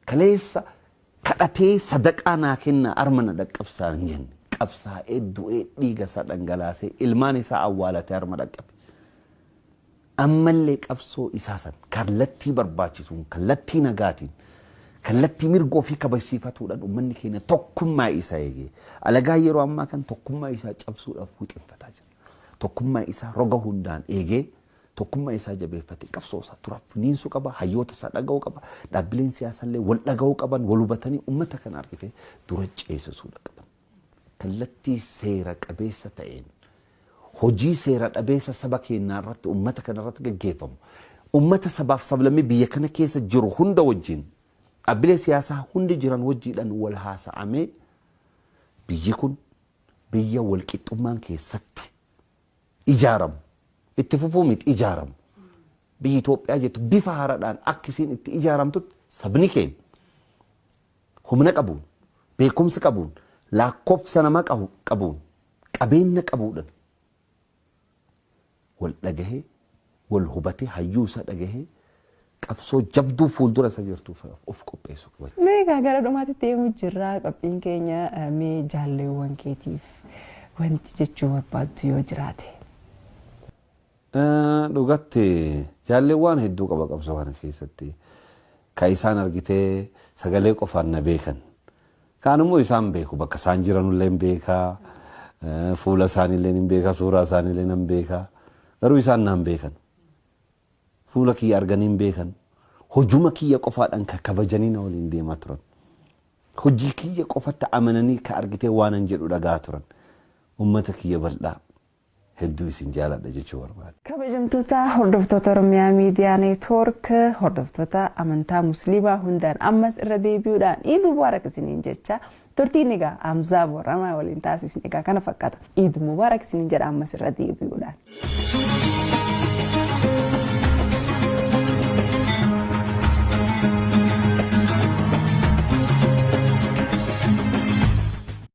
Kaleessa kadhatee sadaqaa naa kennaa arma na dhaqqabsaa hin jenne. Qabsaa'ee, du'ee, dhiiga isaa dhangalaasee, ilmaan isaa awwaalatee arma dhaqqabe. Ammallee qabsoo isaa san kallattii barbaachisuun, kallattii nagaatiin, kallattii mirga ofii kabajsiifatuudhaan uummanni keenya tokkummaa isaa eegee, alagaa yeroo ammaa kan tokkummaa isaa cabsuudhaaf wixinfataa jira. Tokkummaa isaa roga hundaan eegee, tokkummaa isaa jabeeffatee qabsoo isaa turaaf finiinsuu qaba, hayyoota isaa dhaga'uu qaba, dhaabbileen siyaasallee wal dhaga'uu qaban, wal hubatanii uummata kana argite dura ceesisuudha qaban. Kallattii seera qabeessa ta'een hojii seera dhabeessa saba keenyaa irratti, uummata kana irratti gaggeeffamu, uummata sabaaf sablammii biyya kana keessa jiru hunda wajjin, dhaabbilee siyaasaa hundi jiran wajjiidhaan wal haasa'amee, biyyi kun biyya walqixxummaan keessatti ijaaramu, itti fufuu miti, ijaaramu, biyyi Itoophiyaa jettu bifa haaraadhaan akka isiin itti ijaaramtutti, sabni keenya humna qabuun, beekumsa qabuun, lakkoofsa nama qabuun, qabeenya qabuudhaan wal dhagahee, wal hubatee, hayyuu isaa dhagahee, qabsoo jabduu fuuldura isa jirtuuf of qopheessuu qaba. Mee egaa gara dhumaatti deemu jirra qophiin keenya. Mee jaalleewwan keetiif wanti jechuu barbaaddu yoo jiraate. Dhugatti jaalleewwan hedduu qaba qabsoo kana keessatti. Ka isaan argitee sagalee qofaan na beekan. Kaan immoo isaan beeku, bakka isaan jiranullee hin beekaa. Fuula isaaniillee hin beeka, suuraa isaaniillee nan beeka. Garuu isaan naan beekan. Fuula kiyya arganii hin beekan. Hojuma kiyya qofaadhaan ka kabajanii na waliin deemaa turan. Hojii kiyya qofatti amananii ka argitee waan an jedhu dhagaa turan. Uummata kiyya bal'aa hedduu isin jaaladha jechuu barbaada. Kabajamtoota hordoftoota Oromiyaa Miidiyaa Neetwoork, hordoftoota amantaa Musliimaa hundaan ammas irra deebi'uudhaan Iid Mubaarak isiniin jecha. Turtiin egaa Hamzaa Booranaa waliin taasisne egaa kana fakkaata. Iid Mubaarak isiniin jedha ammas irra deebi'uudhaan.